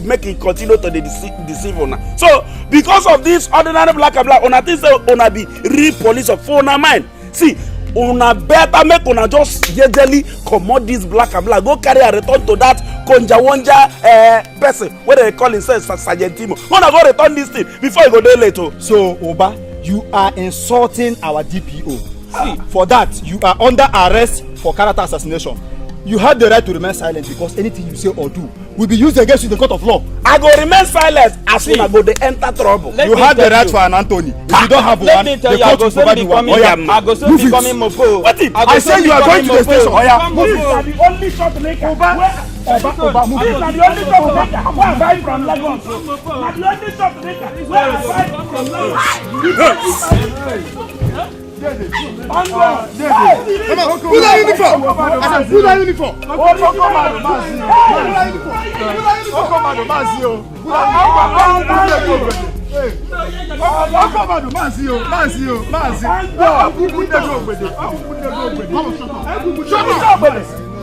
make it continue to dey deceive, deceive una. So because of this ordinary black and black, una think say una be real police of for una mind. See, una better make una just jejely comot this black and black, go carry and return to that konja wonja uh, person wey dey call himself Sa- Sergeant Timo. Una go return this thing before e go dey late o. So, Oba, you are insulting our D P O. See, for that, you are under arrest for character assassination. You have the right to remain silent because anything you say or do will be used against you in the court of law. I go remain silent as See, una go dey enter trouble. Let You me have the tell right you. for an Anthony. If you don't have Let one, me tell the you, I court go will soon provide be you one. coming. Oya, I go soon move be it. coming Mopo. Wetin? I go I say soon you be are going coming to the Mopo. station. Oya, move This is it. the only shot maker. Oba, Oba, Oba, move This is it. the only shot maker. Where I buy from Lagos. Na the only shot maker. Where I buy from Lagos. Come on, put that uniform. I said, put that uniform. Put that uniform. Put that uniform. Put that uniform. Shut up.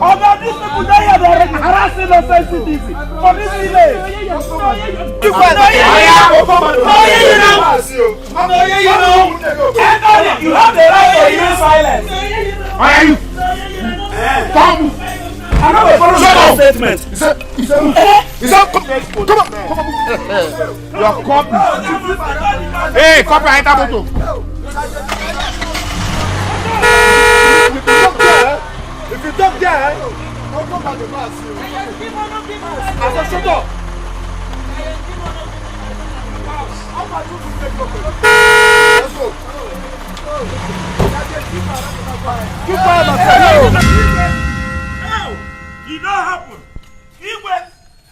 Oga, these people dey here, they harass innocent citizens for this village. You guys, Oya, Oya, Oya, Oya, you know, Anthony, you have the right to remain silent. Why are you? Come. I no dey follow Shut your up. statement. He said, he said, he said, come, come on, come on. Your cop is Hey, cop, enter motor. If you talk there, if you talk there, I said, shut up. Let's go. Keep quiet, my friend. How? E no happen. Igwe,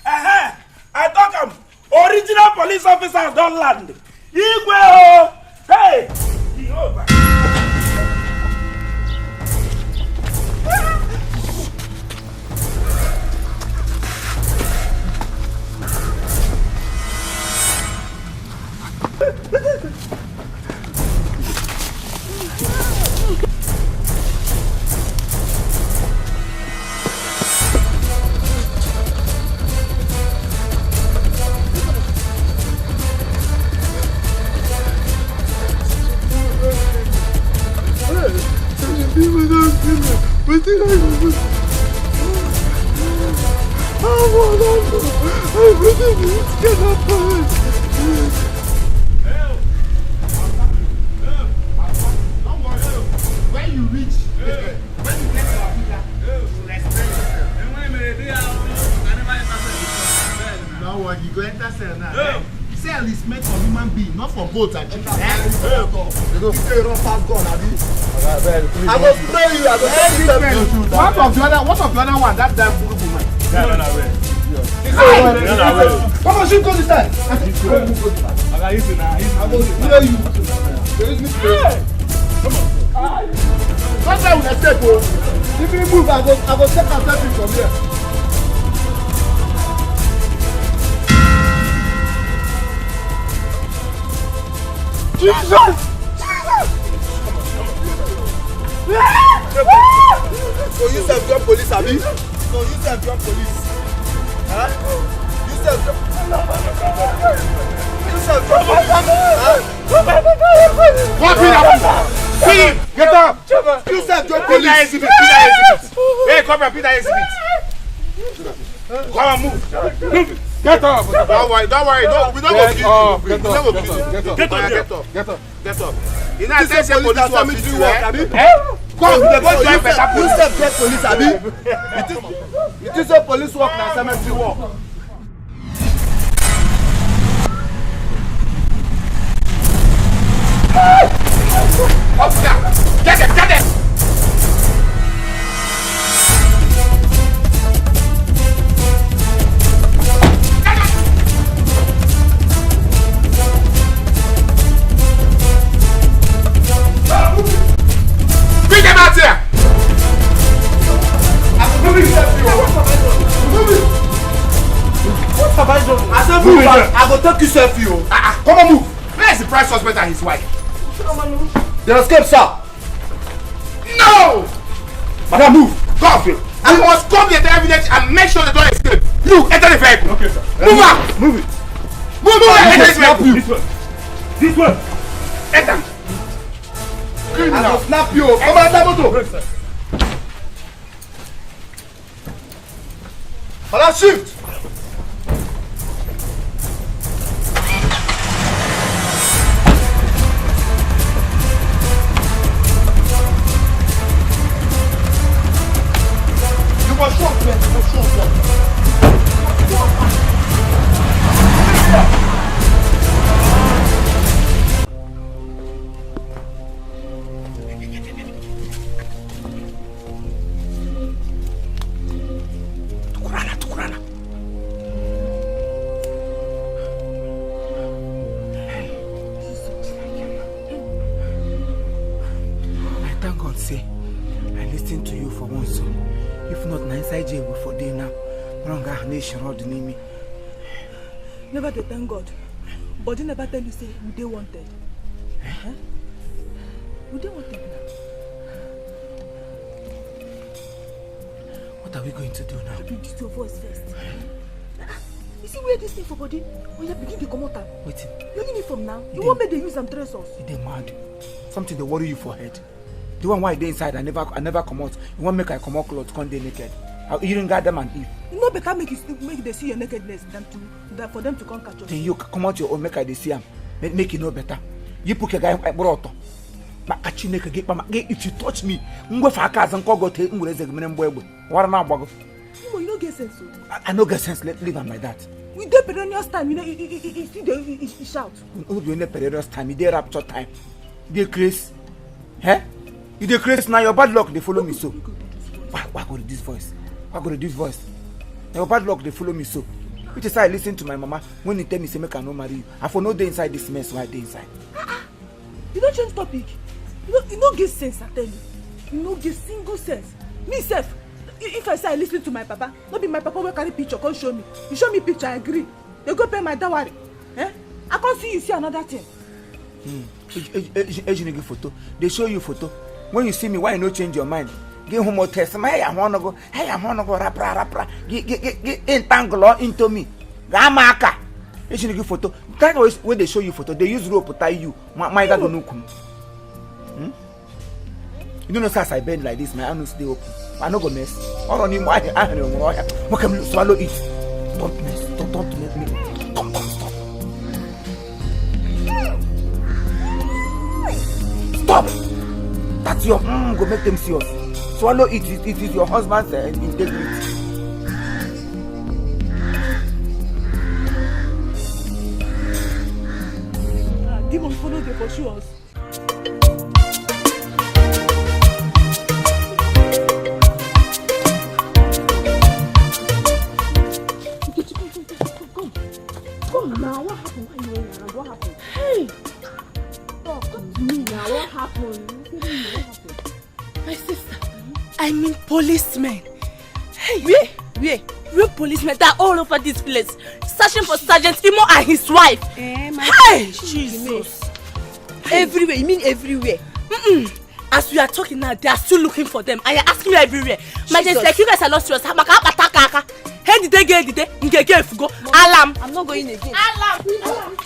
uh-huh. I talk am. Original police officers don land. Igwe o. Hey! Jehovah. Wetin I go do? I wan know. I go do this kind of thing. When you reach, when you get your visa, you respect yourself. Now what? You go enter cell now. Eh? Cell is made for human being, not for goat and chicken. Eh? You say you run fast gun, abi? I go spray you, I go take you seven. What of the other, what of the other one? That damn burubu man. Yeah, no, no, wait. He say, no, no, wait. Come on, shoot go this side. I go spray you. They use me spray. That's why we escape, oh. If you move, I go, I go take and step you from here. Jesus! Jesus! So you sef join police, abi? So you sef join police. Huh? You sef join, you sef join police. Huh? What be that? Kill him! Get up! You sef join police. Pick that exhibit, pick that exhibit. Hey, come here, pick that exhibit. Come and move. Move. Get up! Don't worry, don't worry. Don't, we don't go kill you. We don't go kill you. Get up! Get up! Get up! Get up! You know, I tell say police work, abi? Eh? Come, we dey go join better police. You sef get police, abi? You think, you think say police work na cemetery work? Officer, get them, get them. Bring them out here. I go move it, sef, you. Move it. What have I done? I said move, I go take you, sef, you. Ah, ah, come on, move. Where is the prime suspect and his wife? They escape, sir. No! Madam, move! Come! I must come the entire village and make sure they don't escape. You, enter the vehicle. Okay, sir. Move out! Move it. Move, move, enter the vehicle. This one. This one. Enter. I go slap you. Come out that motor. Madam, shift! You must show up, man. You must show up, man. Tukurana, tukurana. I thank God say I listen to you for once. So, if not, na inside jail we for dey now. Wrong, ah, nation road name me. Never dey thank God. Body never tell you say we dey wanted. Eh? We dey wanted now. What are we going to do now? Reduce your voice first. You see where this thing for body? Oh, you begin to come out. Wetin? Your uniform now. You wan make dem use am dress us? You dey mad? Something dey worry you for head. The one wey I dey inside, I never, I never comot. You wan make I comot cloth, come dey naked? I, you didn't gather man if. You know better make you, make they see your nakedness than to, than for them to come catch us. Then you comot your own, make I dey see am. Make, make you know better. You put a guy, I brought. Maka Chineke gị kpama gị, if you touch me, m gwefe aka azụ nkọ gote m were eze gị mere mgbọ egbe. Wara na agbago. Imo, you no get sense o. I, I no get sense. Let, leave am like that. We dey perilous time, you know, you, you, you, you still dey, you, you, you shout. Unu be only perilous time. You dey rapture time. You dey craze. Eh? You dey craze now. Your bad luck dey follow me so. Why, why go reduce voice? Why go reduce voice? Na your bad luck dey follow me so. Which is why I listen to my mama when he tell me say make I no marry you. I for no dey inside this mess wey I dey inside. You don change topic. You no, you no get sense, I tell you. You no get single sense. Me sef, i- if I say I listen to my papa, no be my papa wey carry picture come show me. You show me picture, I agree. They go pay my dowry. Eh? I come see you see another thing. Ej- ej- ej- ejini gị photo. They show you photo. When you see me, why you no change your mind? Gị hụ m otu esi ma ya ahụ ọnụ gị, ya ahụ ọnụ gị, rapra, rapra. Gị, gị, gị, gị entangle into me. Gaa m aka. Ejini gị photo. That way wey they show you photo, they use rope tie you. Ma, ma, ị gago n'ukwu m. Hmm? You don't know, sir, as I bend like this, my anus dey open. I no go mess. All on him, I, I, I, I, I, swallow it. Don't mess. Don't, don't make me. Come, come, stop. Stop! That's your, mm, go make them see us. Swallow it. It, it is your husband's, uh, integrity. Ah, demon follow dey pursue us. Come, come, come, come, come. Come now, what happened? Why you running around? What happened? Hey! Talk, talk to me now. What happened? What happened? My sister, I mean policemen. Hey! Where? Where? Real policemen that are all over this place, searching for Sergeant Imo and his wife. Eh, my Hey, sister, Jesus. Everywhere, you mean everywhere? Mm-mm. As we are talking now, they are still looking for them. And you're asking me everywhere. My Jesus. Like, you guys are not serious. Maka, maka, maka. Hey, did they get, did they? Again, if you go, alarm. I'm not going again. Alarm. Alarm.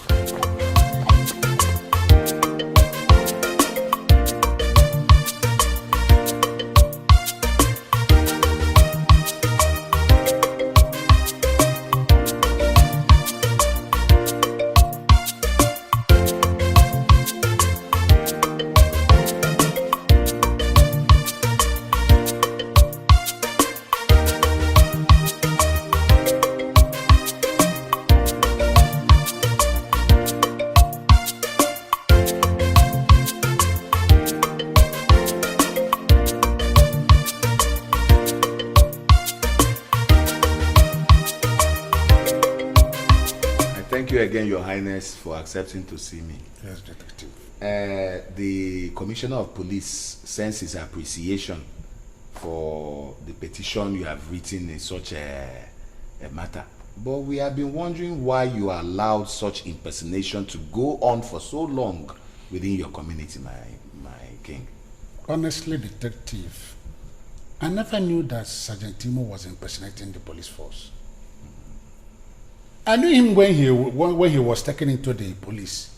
Thank you again, Your Highness, for accepting to see me. Yes, Detective. Uh, the Commissioner of Police sends his appreciation for the petition you have written in such a, a matter. But we have been wondering why you allowed such impersonation to go on for so long within your community, my, my king. Honestly, Detective, I never knew that Sergeant Timo was impersonating the police force. I knew him when he when he was taken into the police.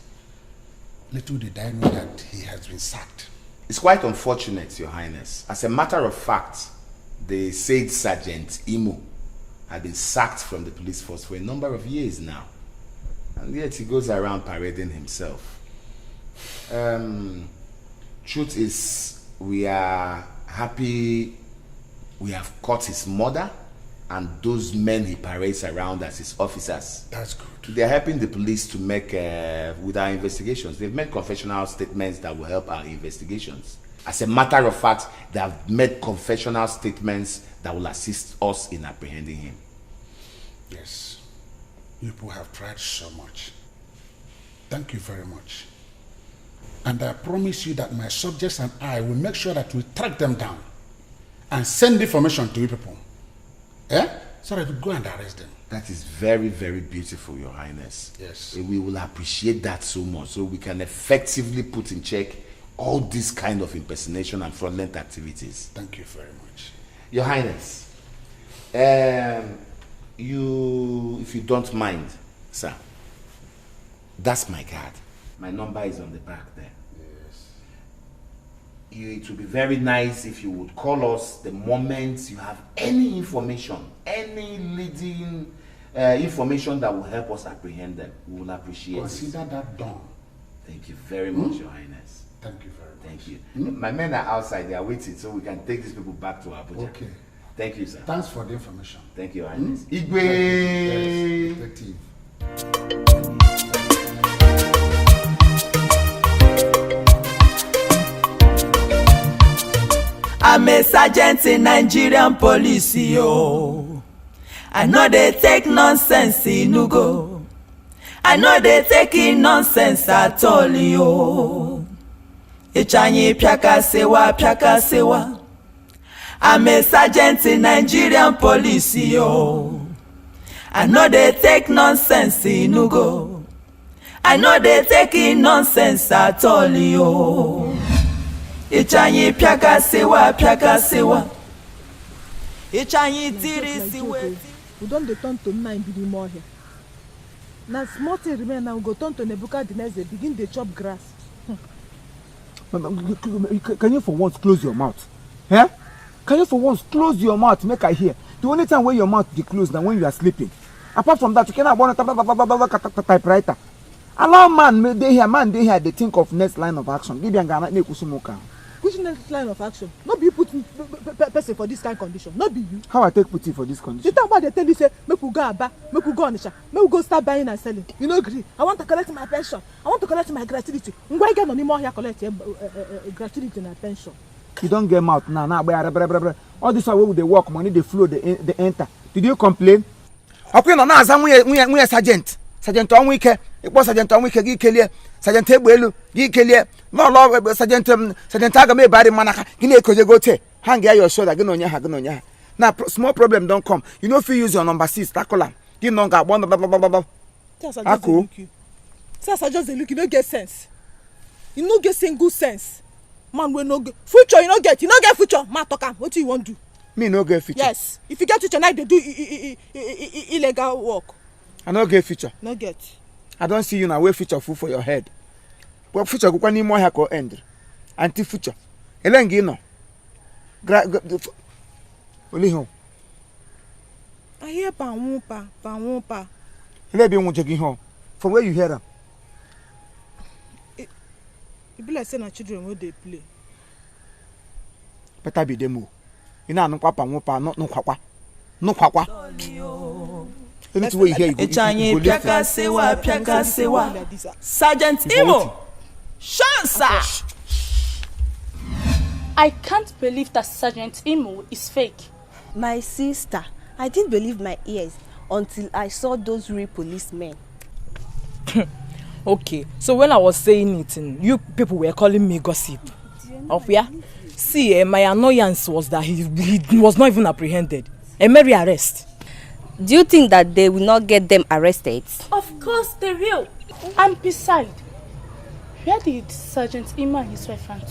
Little did I know that he has been sacked. It's quite unfortunate, Your Highness. As a matter of fact, the said Sergeant Imo had been sacked from the police force for a number of years now, and yet he goes around parading himself. Um, truth is, we are happy we have caught his mother and those men he parades around as his officers. That's good. They're helping the police to make, uh, with our investigations. They've made confessional statements that will help our investigations. As a matter of fact, they have made confessional statements that will assist us in apprehending him. Yes. You people have tried so much. Thank you very much. And I promise you that my subjects and I will make sure that we track them down and send information to you people. Eh? So that we go and arrest them. That is very, very beautiful, Your Highness. Yes. We will appreciate that so much, so we can effectively put in check all this kind of impersonation and fraudulent activities. Thank you very much. Your Highness, um, you, if you don't mind, sir, that's my card. My number is on the back there. Yes. You, it would be very nice if you would call us the moment you have any information, any leading uh, information that will help us apprehend them. We will appreciate Consider it. Consider that done. Thank you very hmm? much, Your Highness. Thank you very much. Thank you. Hmm? My men are outside. They are waiting, so we can take these people back to Abuja. Okay. Thank you, sir. Thanks for the information. Thank you, Your Highness. Hmm? Igwe! Yes, I'm a sergeant in Nigerian police, yo. I know they take nonsense, Inugo. I know they take in nonsense at all, yo. Ichanyi piaka sewa, piaka sewa. I'm a sergeant in Nigerian police, yo. I know they take nonsense, Inugo. I know they take in nonsense at all, yo. Ichanyi piaka sewa, piaka sewa. Ichanyi tiri siwe. We don dey turn to nna in Bidimo here. Na small thing remain now, we go turn to Nebuchadnezzar, begin dey chop grass. Can you for once close your mouth? Eh? Can you for once close your mouth, make I hear? The only time wey your mouth dey close na when you are sleeping. Apart from that, you cannot burn typewriter. Allow man dey here, man dey here dey think of next line of action. Give am gana na-ekwusi m ụka. Which next line of action? No be you put person for this kind condition. No be you. How I take put you for this condition? The time wey I dey tell you say make we go Aba, make we go Onitsha, make we go start buying and selling, you no gree. I want to collect my pension. I want to collect my gratuity. Ngwa, ị ga-anọ n'ime ọhịa collect gratuity na pension. You don get mouth now, now agba ya rebereberebe. All this one wey we dey work, money dey flow, dey enter. Did you complain? Ọkwa ị nọ na-aza nwunye nwunye nwunye sergeant, sergeant Ọnwụike, ịkpọ sergeant Ọnwụike gị kelie, sergeant Egbeelu gị kelie, n'ụlọ sergeant sergeant aga m ebari mmanaka gị na-ekoje gote ha nga ya your shoulder gị na onye ha gị na onye ha na small problem don come, you no fit use your number six tackle am. Gị nọ nga agba ọnụ blablabla. Ako. See as I just dey look you, no get sense. You no get single sense. Man wey no get future, you no get, you no get future. Man talk am, wetin you wan do? Me no get future. Yes. If you get future, now they do i- i- i- i- i- i- illegal work. I no get future. No get. I don't see you now. Where future full for your head? Well, future go kwani more hako end. Anti future. Elengi no. Gra gra- the f- Only home. I hear pa won pa pa won pa. Ele be won jegi home. From where you hear am? E be like say na children wey dey play. Better be them o. You know, no kwapa won pa no no kwakwa. No kwakwa. Anything wey you hear, you go, you, you go listen. Piakasewa, Piakasewa. Sergeant Imo, Shansa. I can't believe that Sergeant Imo is fake. My sister, I didn't believe my ears until I saw those real policemen. Okay, so when I was saying it, mm, you people were calling me gossip. Of where? See, eh, my annoyance was that he, he was not even apprehended. A merry arrest. Do you think that they will not get them arrested? Of course they will. And beside, where did Sergeant Ima and his wife run to?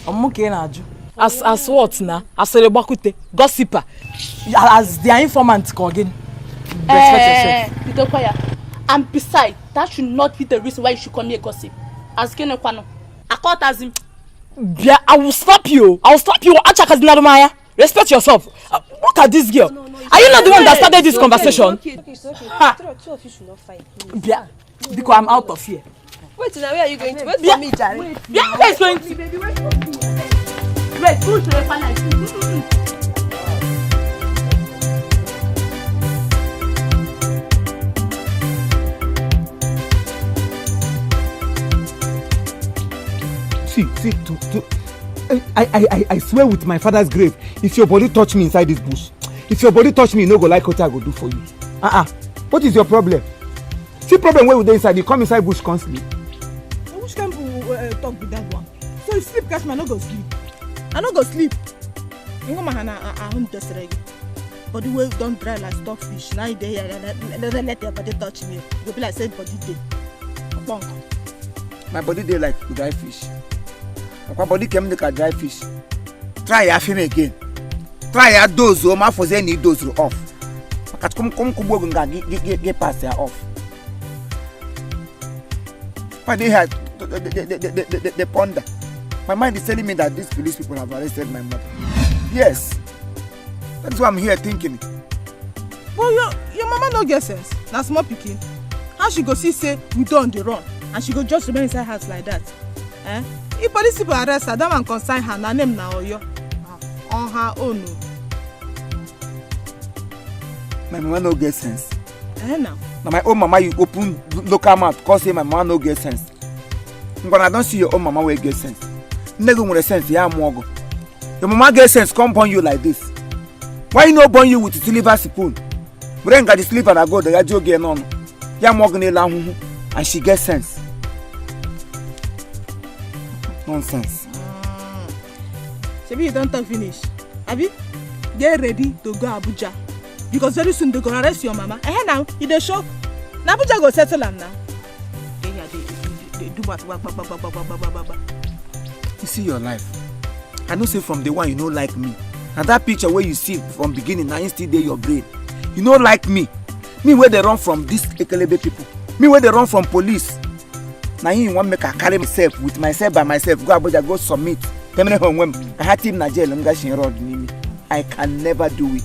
Omuke na aju. As as what na? As a bakute, gossiper. As their informant, Kogin. Respect yourself. Eh, Idokwaya. And beside, that should not be the reason why you should come here gossip. As Kene Kwano. I caught as him. Yeah, I will slap you. I will slap you. Achakazinadomaya. Respect yourself. Uh, look at this girl. Are you not the one that started this conversation? Okay, okay, it's okay. Ha! Two of you should not fight, please. Bia, because I'm out of here. Wait, now where are you going to? Wait for me, Jare. Wait, where are you guys going to? Wait, push the fire. See, see, to, to, I, I, I, I swear with my father's grave, if your body touch me inside this bush, if your body touch me, you no go like what I go do for you. Uh-uh. What is your problem? See problem where we dey inside, you come inside bush, come sleep. Which kind of uh, talk be that one? So you sleep, catch me, I no go sleep. I no go sleep. You know my hand, I, I, I home just ready. Body wey don dry like stockfish. Now you dey here, let, let, let, let your body touch me. You go be like say body dey. Bonk. My body dey like dry fish. Akwa body came like a dry fish. Try ya film again. Try ya doze o, ma for say ni doze off. Kat kum kum kubo gunga gi gi gi gi pass ya off. Why they had the, the, the, the, the, the, the ponder? My mind is telling me that these police people have arrested my mother. Yes. That's why I'm here thinking. But your your mama no get sense. Na small pikin. How she go see say we don dey run and she go just remain inside house like that? Eh? If police people arrest her, that one concern her. Na name na Oyo. On her own o. My mama no get sense. Eh, now. Na my own mama you open lo- local mouth, cause say my mama no get sense. Ngwana, I don see your own mama wey get sense. Nne gị nwere sense, ya amụọ gị. Your mama get sense, come born you like this. Why you no born you with silver spoon? Bring the silver and gold, ya ji oge nọ. Ya amụọ gị n'elu ahụhụ, and she get sense. Nonsense. Shebi you don talk finish. Abi? Get ready to go Abuja. Because very soon they go arrest your mama. Eh, now, you dey show. Na Abuja go settle am now. Dey here, dey, dey, dey, dey do what, what, what, what. You see your life. I know say from day one you no like me. Na that picture wey you see from beginning, na im still dey your brain. You no like me. Me wey dey run from this Ekelebe people. Me wey dey run from police. Na him wan make I carry myself with myself by myself go Abuja go submit. Temene home when I had him na jail, I'm gashing road nimi. I can never do it.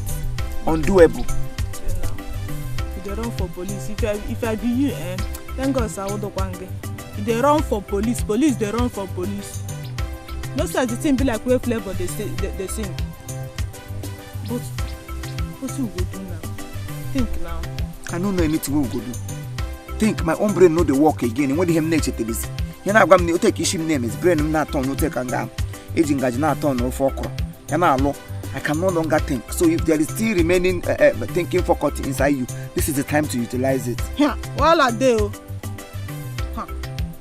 Undoable. You dey run for police. If I if I be you, eh, thank God say Odokwange. You dey run for police. Police dey run for police. No say the thing be like where flavor dey say dey, dey sing. But wetin we go do now? Think now. I no know anything wey we go do. Think, my own brain no dey work again. When the hem neche telisi. You know, I'm going to take Ishim name. His brain na turn no take anga. Aging gaji na turn no for okro. You know, I can no longer think. So if there is still remaining uh, uh, thinking faculty inside you, this is the time to utilize it. Yeah, wahala dey o. Huh.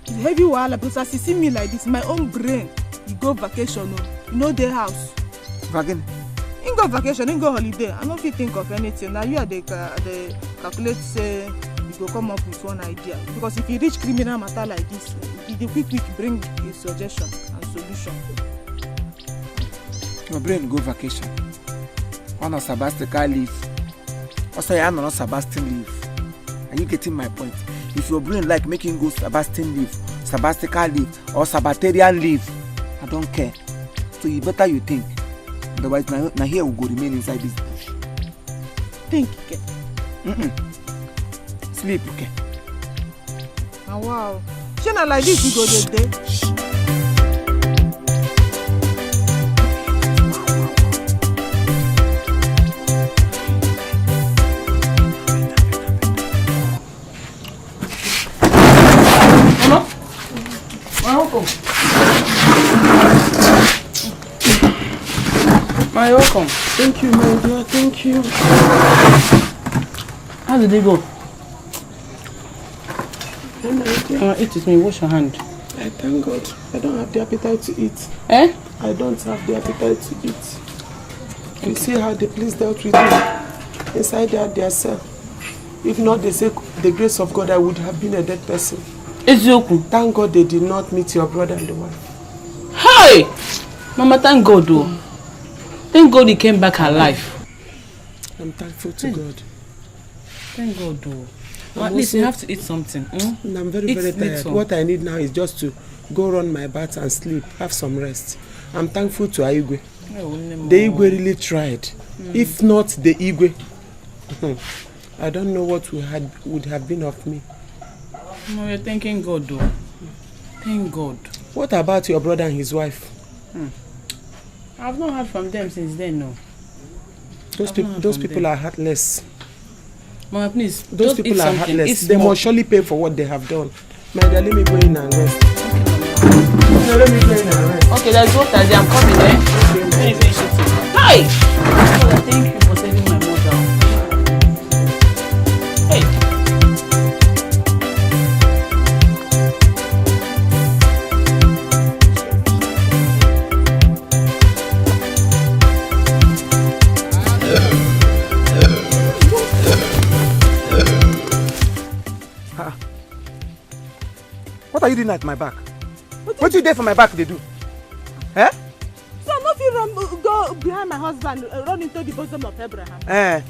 It's heavy wahala because as you see me like this, my own brain, you go vacation o. You no dey house. Vagin. Him go vacation, him go holiday. I no fit think of anything. Na you I dey ca- I dey calculate say you go come up with one idea. Because if you reach criminal matter like this, you dey quick quick bring a suggestion and solution. Your brain go vacation. On a sabbatical leave. Also, I am on a sabbatical leave. Are you getting my point? If your brain like making go sabbatical leave, sabbatical leave, or sabbatarian leave, I don't care. So you better you think. Otherwise, now, now here we go remain inside this bush. Think, okay? Mm-mm. Sleep, okay? Ah, wow. Shey na like this you go dey dey? Hello? Welcome. My welcome. Thank you, my dear. Thank you. How did it go? Then I did. Uh, eat with me. Wash your hand. I thank God. I don't have the appetite to eat. Eh? I don't have the appetite to eat. You see how the police dealt with me inside their, their cell. If not the sake, the grace of God, I would have been a dead person. Eziokwu. Thank God they did not meet your brother and the wife. Hey! Mama, thank God, though. Thank God he came back alive. I'm thankful to God. Thank God, though. But at least you have to eat something. Hmm? I'm very, very tired. What I need now is just to go run my bath and sleep, have some rest. I'm thankful to Aigwe. The Igwe really tried. If not the Igwe, I don't know what we had, would have been of me. No, we're thanking God, though. Thank God. What about your brother and his wife? Hmm. I've not heard from them since then, no. Those, peop- those people are heartless. Mama, please, those people are heartless. They must surely pay for what they have done. My dear, let me go in and rest. Okay, let me go in and rest. Okay, there's water there. I'm coming, eh? Let me finish it. Hi! Father, thank you for saving my mother. Hey! Ah. What are you doing at my back? What you there for my back, they do? Eh? So I no fit run, go behind my husband, uh, run into the bosom of Abraham. Eh.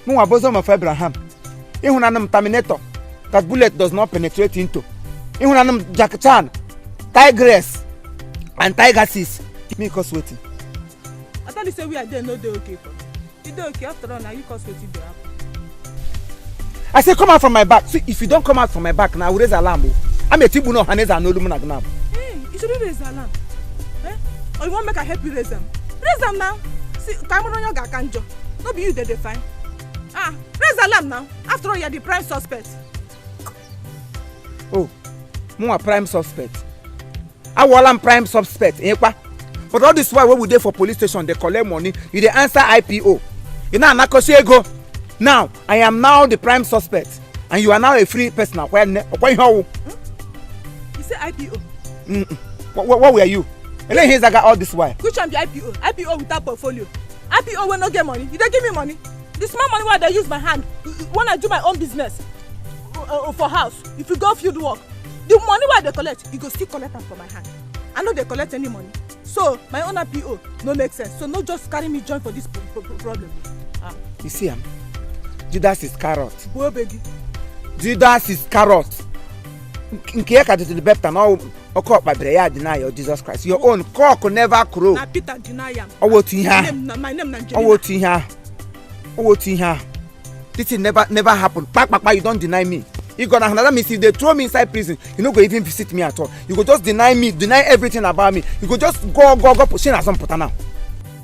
Mụnwa bosom of Abraham. Ịhụnanụ m Terminator that bullet does not penetrate into. Ịhụnanụ m Jackie Chan, Tigress, and Tiger Sis. Me cause wetin? I tell you say we are there no dey okay for me. You dey okay after all, na you cause wetin dey happen. I say come out from my back. See, if you don't come out from my back now, I will raise alarm o. I'm a tibu no haneza no lumuna gnab. Hey, you should raise alarm. Eh? Or you want make I help you raise them? Raise them now. See, ka mụrụ onye ọ ga-aka njọ. No be you dey dey fine. Ah, raise alarm now. After all, you're the prime suspect. Oh, mụnwa prime suspect. Awala m prime suspect, eh, kwa? But all this while wey we dey for police station, they collect money. You dey answer I P O. You now anakosi ego. Now, I am now the prime suspect, and you are now a free person. Akwa ne-, akwa ihe ọwụ. You say I P O? Mm-mm. What, what, what were you? Ele ihe zaga all this while. Which one be I P O? I P O without portfolio. I P O wey no get money. You dey give me money. The small money wey I dey use my hand, uh, uh, when I do my own business, uh, uh, for house, if you go field work, the money wey I dey collect, you go still collect am for my hand. I no dey collect any money. So, my own I P O no make sense. So, no just carry me join for this pro-, pro-, pro-, problem. Ah. You see am? Judas Iscariot. Bo begi. Judas Iscariot. Nke ya ka dị the bepta na ọ, ọkụ ọkpa bere ya deny your Jesus Christ. Your own cock never crow. Na Peter deny am. Ọ wụ otu ihe ahụ. My name na, my name na Angelina. Ọ wụ otu ihe ahụ. Ọ wụ otu ihe ahụ. This thing never, never happen. Kpa, kpa, kpa, you don't deny me. You gonna, that means if they throw me inside prison, you no go even visit me at all. You go just deny me, deny everything about me. You go just go, go, go, push in as I'm put now.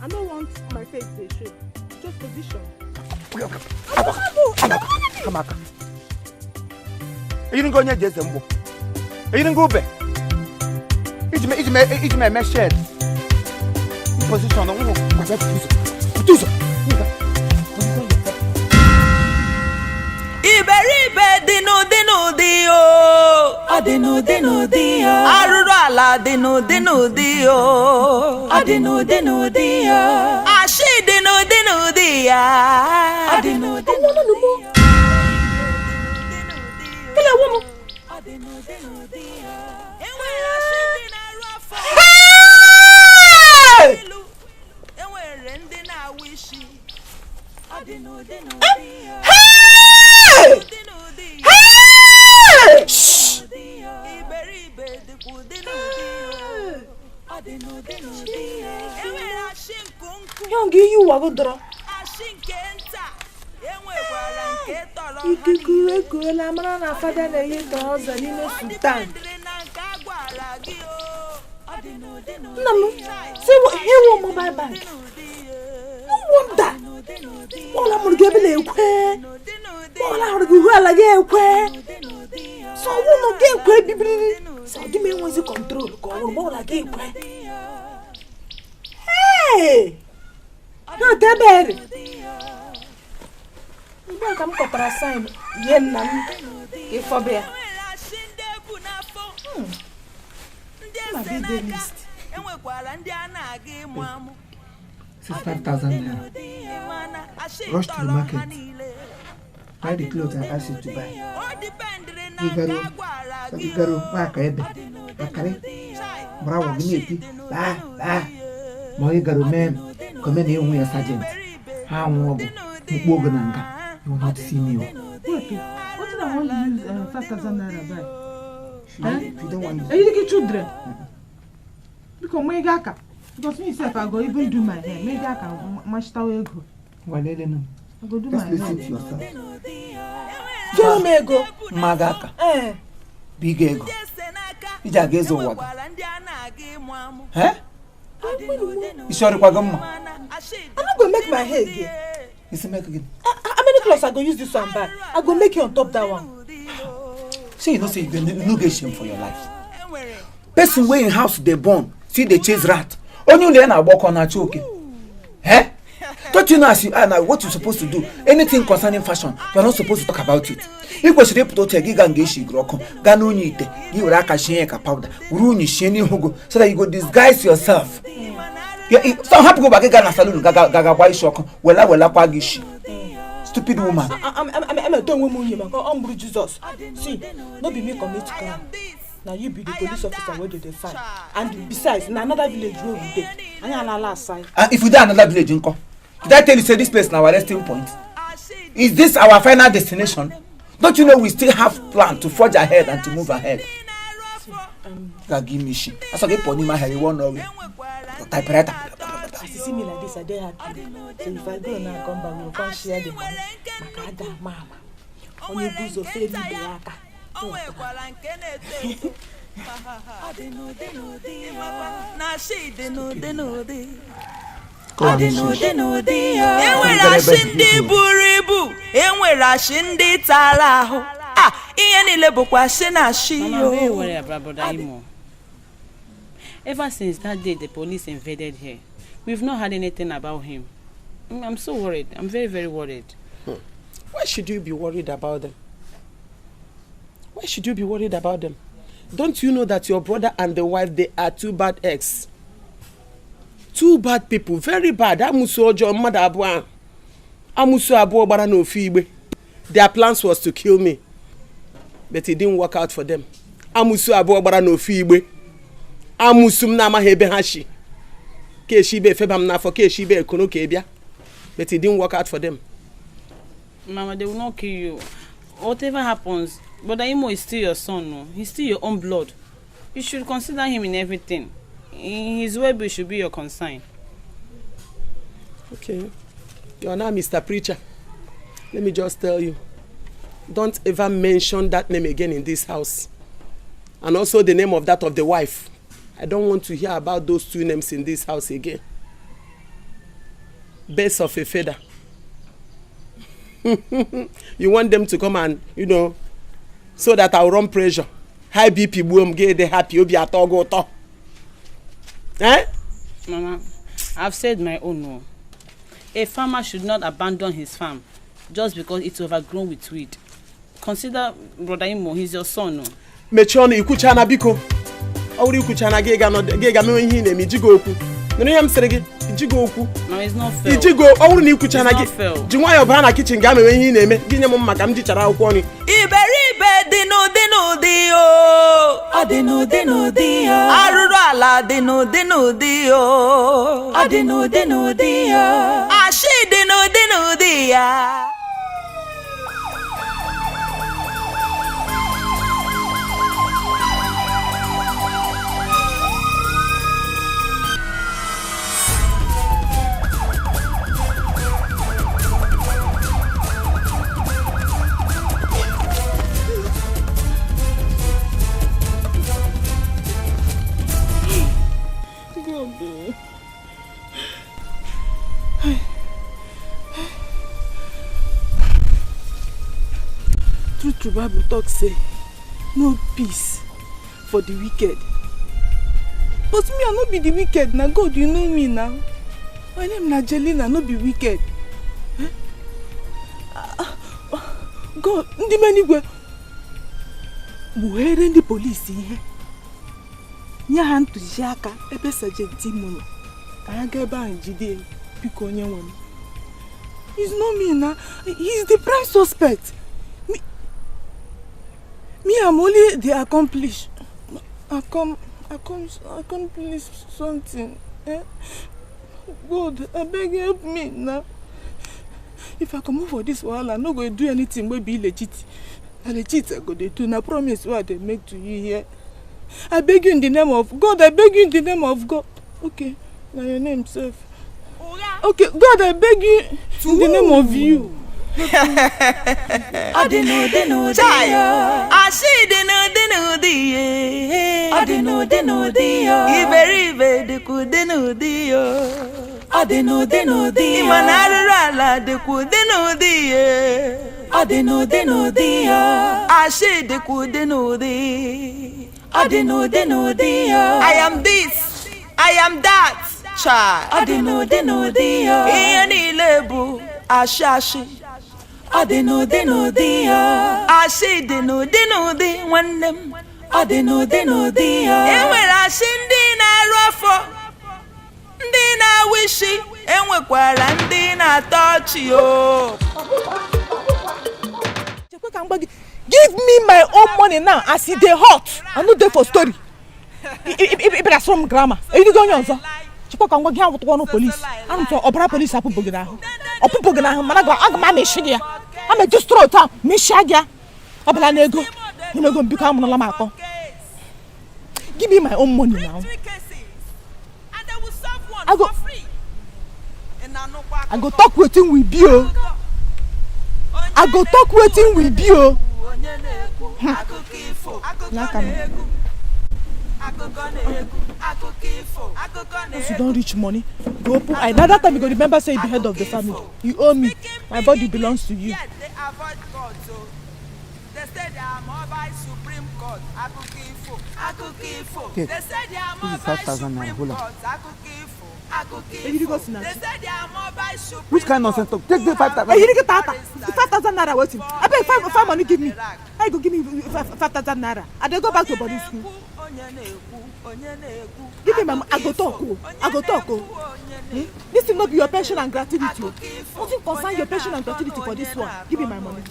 I don't want my face to show. Just position. Amaka, Amaka, Amaka. Eyiri ngo onye ji eze mgbo. Eyiri ngo ube. Iji me, iji me, iji me eme shed. Position, no, no, no, no, no, no, no. Iberibe dị n'ụdị n'ụdị o. Ọ dị n'ụdị n'ụdị o. Arụrụ ala dị n'ụdị n'ụdị o. Ọ dị n'ụdị n'ụdị o. Ashị dị n'ụdị n'ụdị ya. Ọ dị n'ụdị n'ụdị. Kele wo mo. Ọ dị n'ụdị n'ụdị o. E nwere ashị dị n'arụ afọ. Hey! Ilu. E nwere ndị na-awụ isi. ọgụ dọrọ. Ikuku ekuola, mara na fada na-eyi ka ọzọ n'ime Sudan. Nna m, si wo- he wo mobile bank. No wonder. Ọla mụrụ gị ebe na-ekwe. Ọla hụrụ gị ihu ala gị ekwe. So wụ nọ gị ekwe bibiri. So gị ma enwezi control ka ọ wụrụ ma ọla gị ekwe. Hey! N'ote ebere. Mgbe ka m kọtara sign, ye nna m, ka ịfọba ya. Hmm. Nna gị dị list. This is five thousand naira. Rush to the market. Buy the clothes I asked you to buy. Igaro, Igaro, maka ebe, akari, bravo, gị na-eti, baa, baa. Ma Igaro mee, kome na enwe ya sergeant. Ha anwụ ọgụ, mkpu oge na nga. You will not see me. Oh. Wait, what did I want to use uh, five thousand naira buy? If you don't want Are you the children? Because my gaka, because me self, I go even do my hair. My gaka, mashita ego. Walele no. I go do Just my listen hair. To yourself. Tell me ego. Magaka. Eh. Big ego. Ija gezo waga. Eh? Isori kwa gama. I'm not gonna make my hair again. Isi make again. How many clothes I go use this one buy? I go make you on top that one. See, you know, say you no get shame for your life. Person wey in house dey born, see dey chase rat. Only una na work on a choke. Eh? Don't you know as you are now, what you supposed to do? Anything concerning fashion, you are not supposed to talk about it. Ị kwesịrị ịpụta otu a, gị gaa nga isi gụrụ ọkụ, gaa n'unyi ite, gị were aka shie ya ka powder, were unyi shie n'ihu gị, so that you go disguise yourself. Yeah, it- so happy go back gaa na saloon, gaga gaga gwa isi ọkụ, wela wela kwa gị isi. Stupid woman. I'm I'm I'm I'm don't woman you man. Come bring Jesus. See, no be me commit crime. Now you be the police officer wey dey dey find. And besides, na another village wey we dey. Anyị alala aside. And if we dey another village, nko? Did I tell you say this place na our resting point? Is this our final destination? Don't you know we still have plan to forge ahead and to move ahead? Ga give me shit. That's okay, pony my hair, you won't know. Typewriter. As you see me like this, I dey happy. So if I go now and come back, we will come share the money. Maka ada mama. Onye bu ụzọ fee ibe ya aka. O nwekwara nke na-eto eto. Ọ dị n'ụdị n'ụdị ya. Na shi dị n'ụdị n'ụdị. Ọ dị n'ụdị n'ụdị ya. E nwere ashi ndị buru ibu, e nwere ashi ndị tara ahụ. Ah, ihe niile bụkwa ashi na ashi. Mama, yo. Don't worry about brother Imo. Ever since that day the police invaded here, we've not heard anything about him. Mm, I'm so worried. I'm very, very worried. Hmm. Why should you be worried about them? Why should you be worried about them? Don't you know that your brother and the wife, they are two bad eggs? Two bad people, very bad. Amusu ọjọọ, mmadụ abụọ ahụ. Amusu abụọ gbara n'ofu igbe. Their plans was to kill me, but it didn't work out for them. Amusu abụọ gbara n'ofu igbe. Amusu m na-amaghị ebe ha shi. Ka eshi ibe efeba m n'afọ, ka eshi ibe ekoro ka ebịa. But it didn't work out for them. Mama, they will not kill you. Whatever happens, Brother Imo is still your son, no? He's still your own blood. You should consider him in everything. In his well-being should be your concern. Okay. You are now Mister Preacher. Let me just tell you. Don't ever mention that name again in this house. And also the name of that of the wife. I don't want to hear about those two names in this house again. Birds of a feather. You want them to come and, you know, so that I'll run pressure. High B P gbuo m, gị dị happy, obi atọ gị ụtọ. Eh? Mama, I've said my own, no. A farmer should not abandon his farm just because it's overgrown with weed. Consider Brother Imo, he's your son, no. Mechie ọnụ, ikwuchana biko. Ọ wụrụ ikwuchana, gị ga nọdụ, gị ga mewe ihe ị na-eme, ijigo okwu. Nụrụ ihe m sịrị gị, ijigo okwu. No, it's not fair. Ijigo, ọ wụrụ na ikwuchana gị, it's not fair. Ji nwayọọ baa na kitchen, gaa mewe ihe ị na-eme, gị nye m mma ka m jichara akwụkwọ nri. Iberibe dị n'ụdị n'ụdị o. Ọ dị n'ụdị n'ụdị ya. Arụrụ ala dị n'ụdị n'ụdị o. Ọ dị n'ụdị n'ụdị ya. Ashị dị n'ụdị n'ụdị ya. True Bible talk say, "No peace for the wicked." But me, I no be the wicked na. God, you know me now. My name na Jelina, no be wicked. Eh? Ah, ah, God, ndị menigwe, kpughere ndị polisi ihe. Nye ha ntụziaka ebe Sergeant Timo nọ. Ka ha gaa ebe ahụ jide ya. Biko, onye nwe m. He's not me na. He's the prime suspect. Me, me, I'm only the accomplice. Accom, accom, accomplice something. Eh? God, abeg help me na. If I comot for this wahala, I no go do anything wey be legit. Na legit I go dey do. Na promise wey I dey make to you here. I beg you in the name of God. I beg you in the name of God. Okay, na your name sef. Okay, God, I beg you in the name of you. Ọ dị n'ụdị n'ụdị Chai! Yo. Asị dị n'ụdị n'ụdị ye. Ọ dị n'ụdị n'ụdị yo. Iberibe dịkwa ụdị n'ụdị yo. Ọ dị n'ụdị n'ụdị yo. Ịma na arụrụ ala dịkwa ụdị n'ụdị ye. Ọ dị n'ụdị n'ụdị yo. Asị dịkwa ụdị n'ụdị. Ọ dị n'ụdị n'ụdị yo. I am this, I am that. Chai! Ọ dị n'ụdị n'ụdị yo. Ihe niile bụ ashị ashị. Ọ dị n'ụdị n'ụdị yo. Ashị dị n'ụdị n'ụdị, nwanne m. Ọ dị n'ụdị n'ụdị yo. E nwere ashị ndị na-arụ afọ, ndị na-awa isi, e nwekwara ndị na-atọ ọchị o. Chekwe ka m gwa gị, give me my own money now as e dey hot. I no dey for story. Ị bịara sụrụ m grammar. Eyigo onye ọzọ. Chekwa ka m gwa gị, ha wụtụkwa ọnụ police. Anụ m sọ ọbara police apụpụ gị n'ahụ. Ọ pụpụ gị n'ahụ, mana aga m amịshị gị ya. A ma-eji straw taa mịshịa gị ya. Ọ bụla na ego. Nye m ego m, biko, amụrụla m atọ. Give me my own money now. I go, I go talk wetin we be o. I go talk wetin we be o. Hmm. N'aka m. Once you don reach money, go open eye. Na that time you go remember say you be head of the family. You owe me. My body belongs to you. They say they are more by Supreme Court. Akụkọ ifo. Akụkọ ifo. Okay. They say they are more by Supreme Court. Akụkọ ifo. Akụkọ ifo. They say they are more by Supreme Court. Which kind of nonsense talk? Take the five thousand. Hey, you get that? Five thousand naira waiting. I beg five, five money give me. How you go give me five, five thousand naira? I dey go back to boarding school. Give me my mo-, I go talk o. I go talk o. Hmm? This thing no be your pension and gratuity o. Nothing concern your pension and gratuity for this one. Give me my money.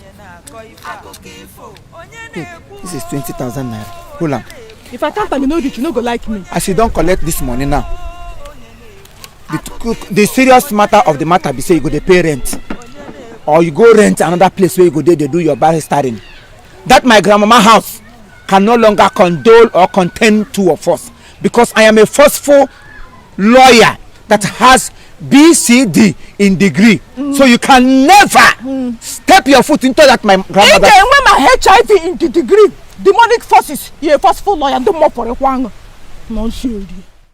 Hey, this is twenty thousand naira. Hold on. If I count am, you no reach, you no go like me. As you don collect this money now, the, the serious matter of the matter be say you go dey pay rent, or you go rent another place where you go dey, dey do your barristering. That my grandmama house can no longer condole or contain two of us, because I am a forceful lawyer that has B C D in degree. So you can never step your foot into that my grandmother. Ị ga-enwe ma H I V in the degree, demonic forces, you're a forceful lawyer, ndị mmụọ pụrụ ịkwa aṅụ. Nọ nsi ori.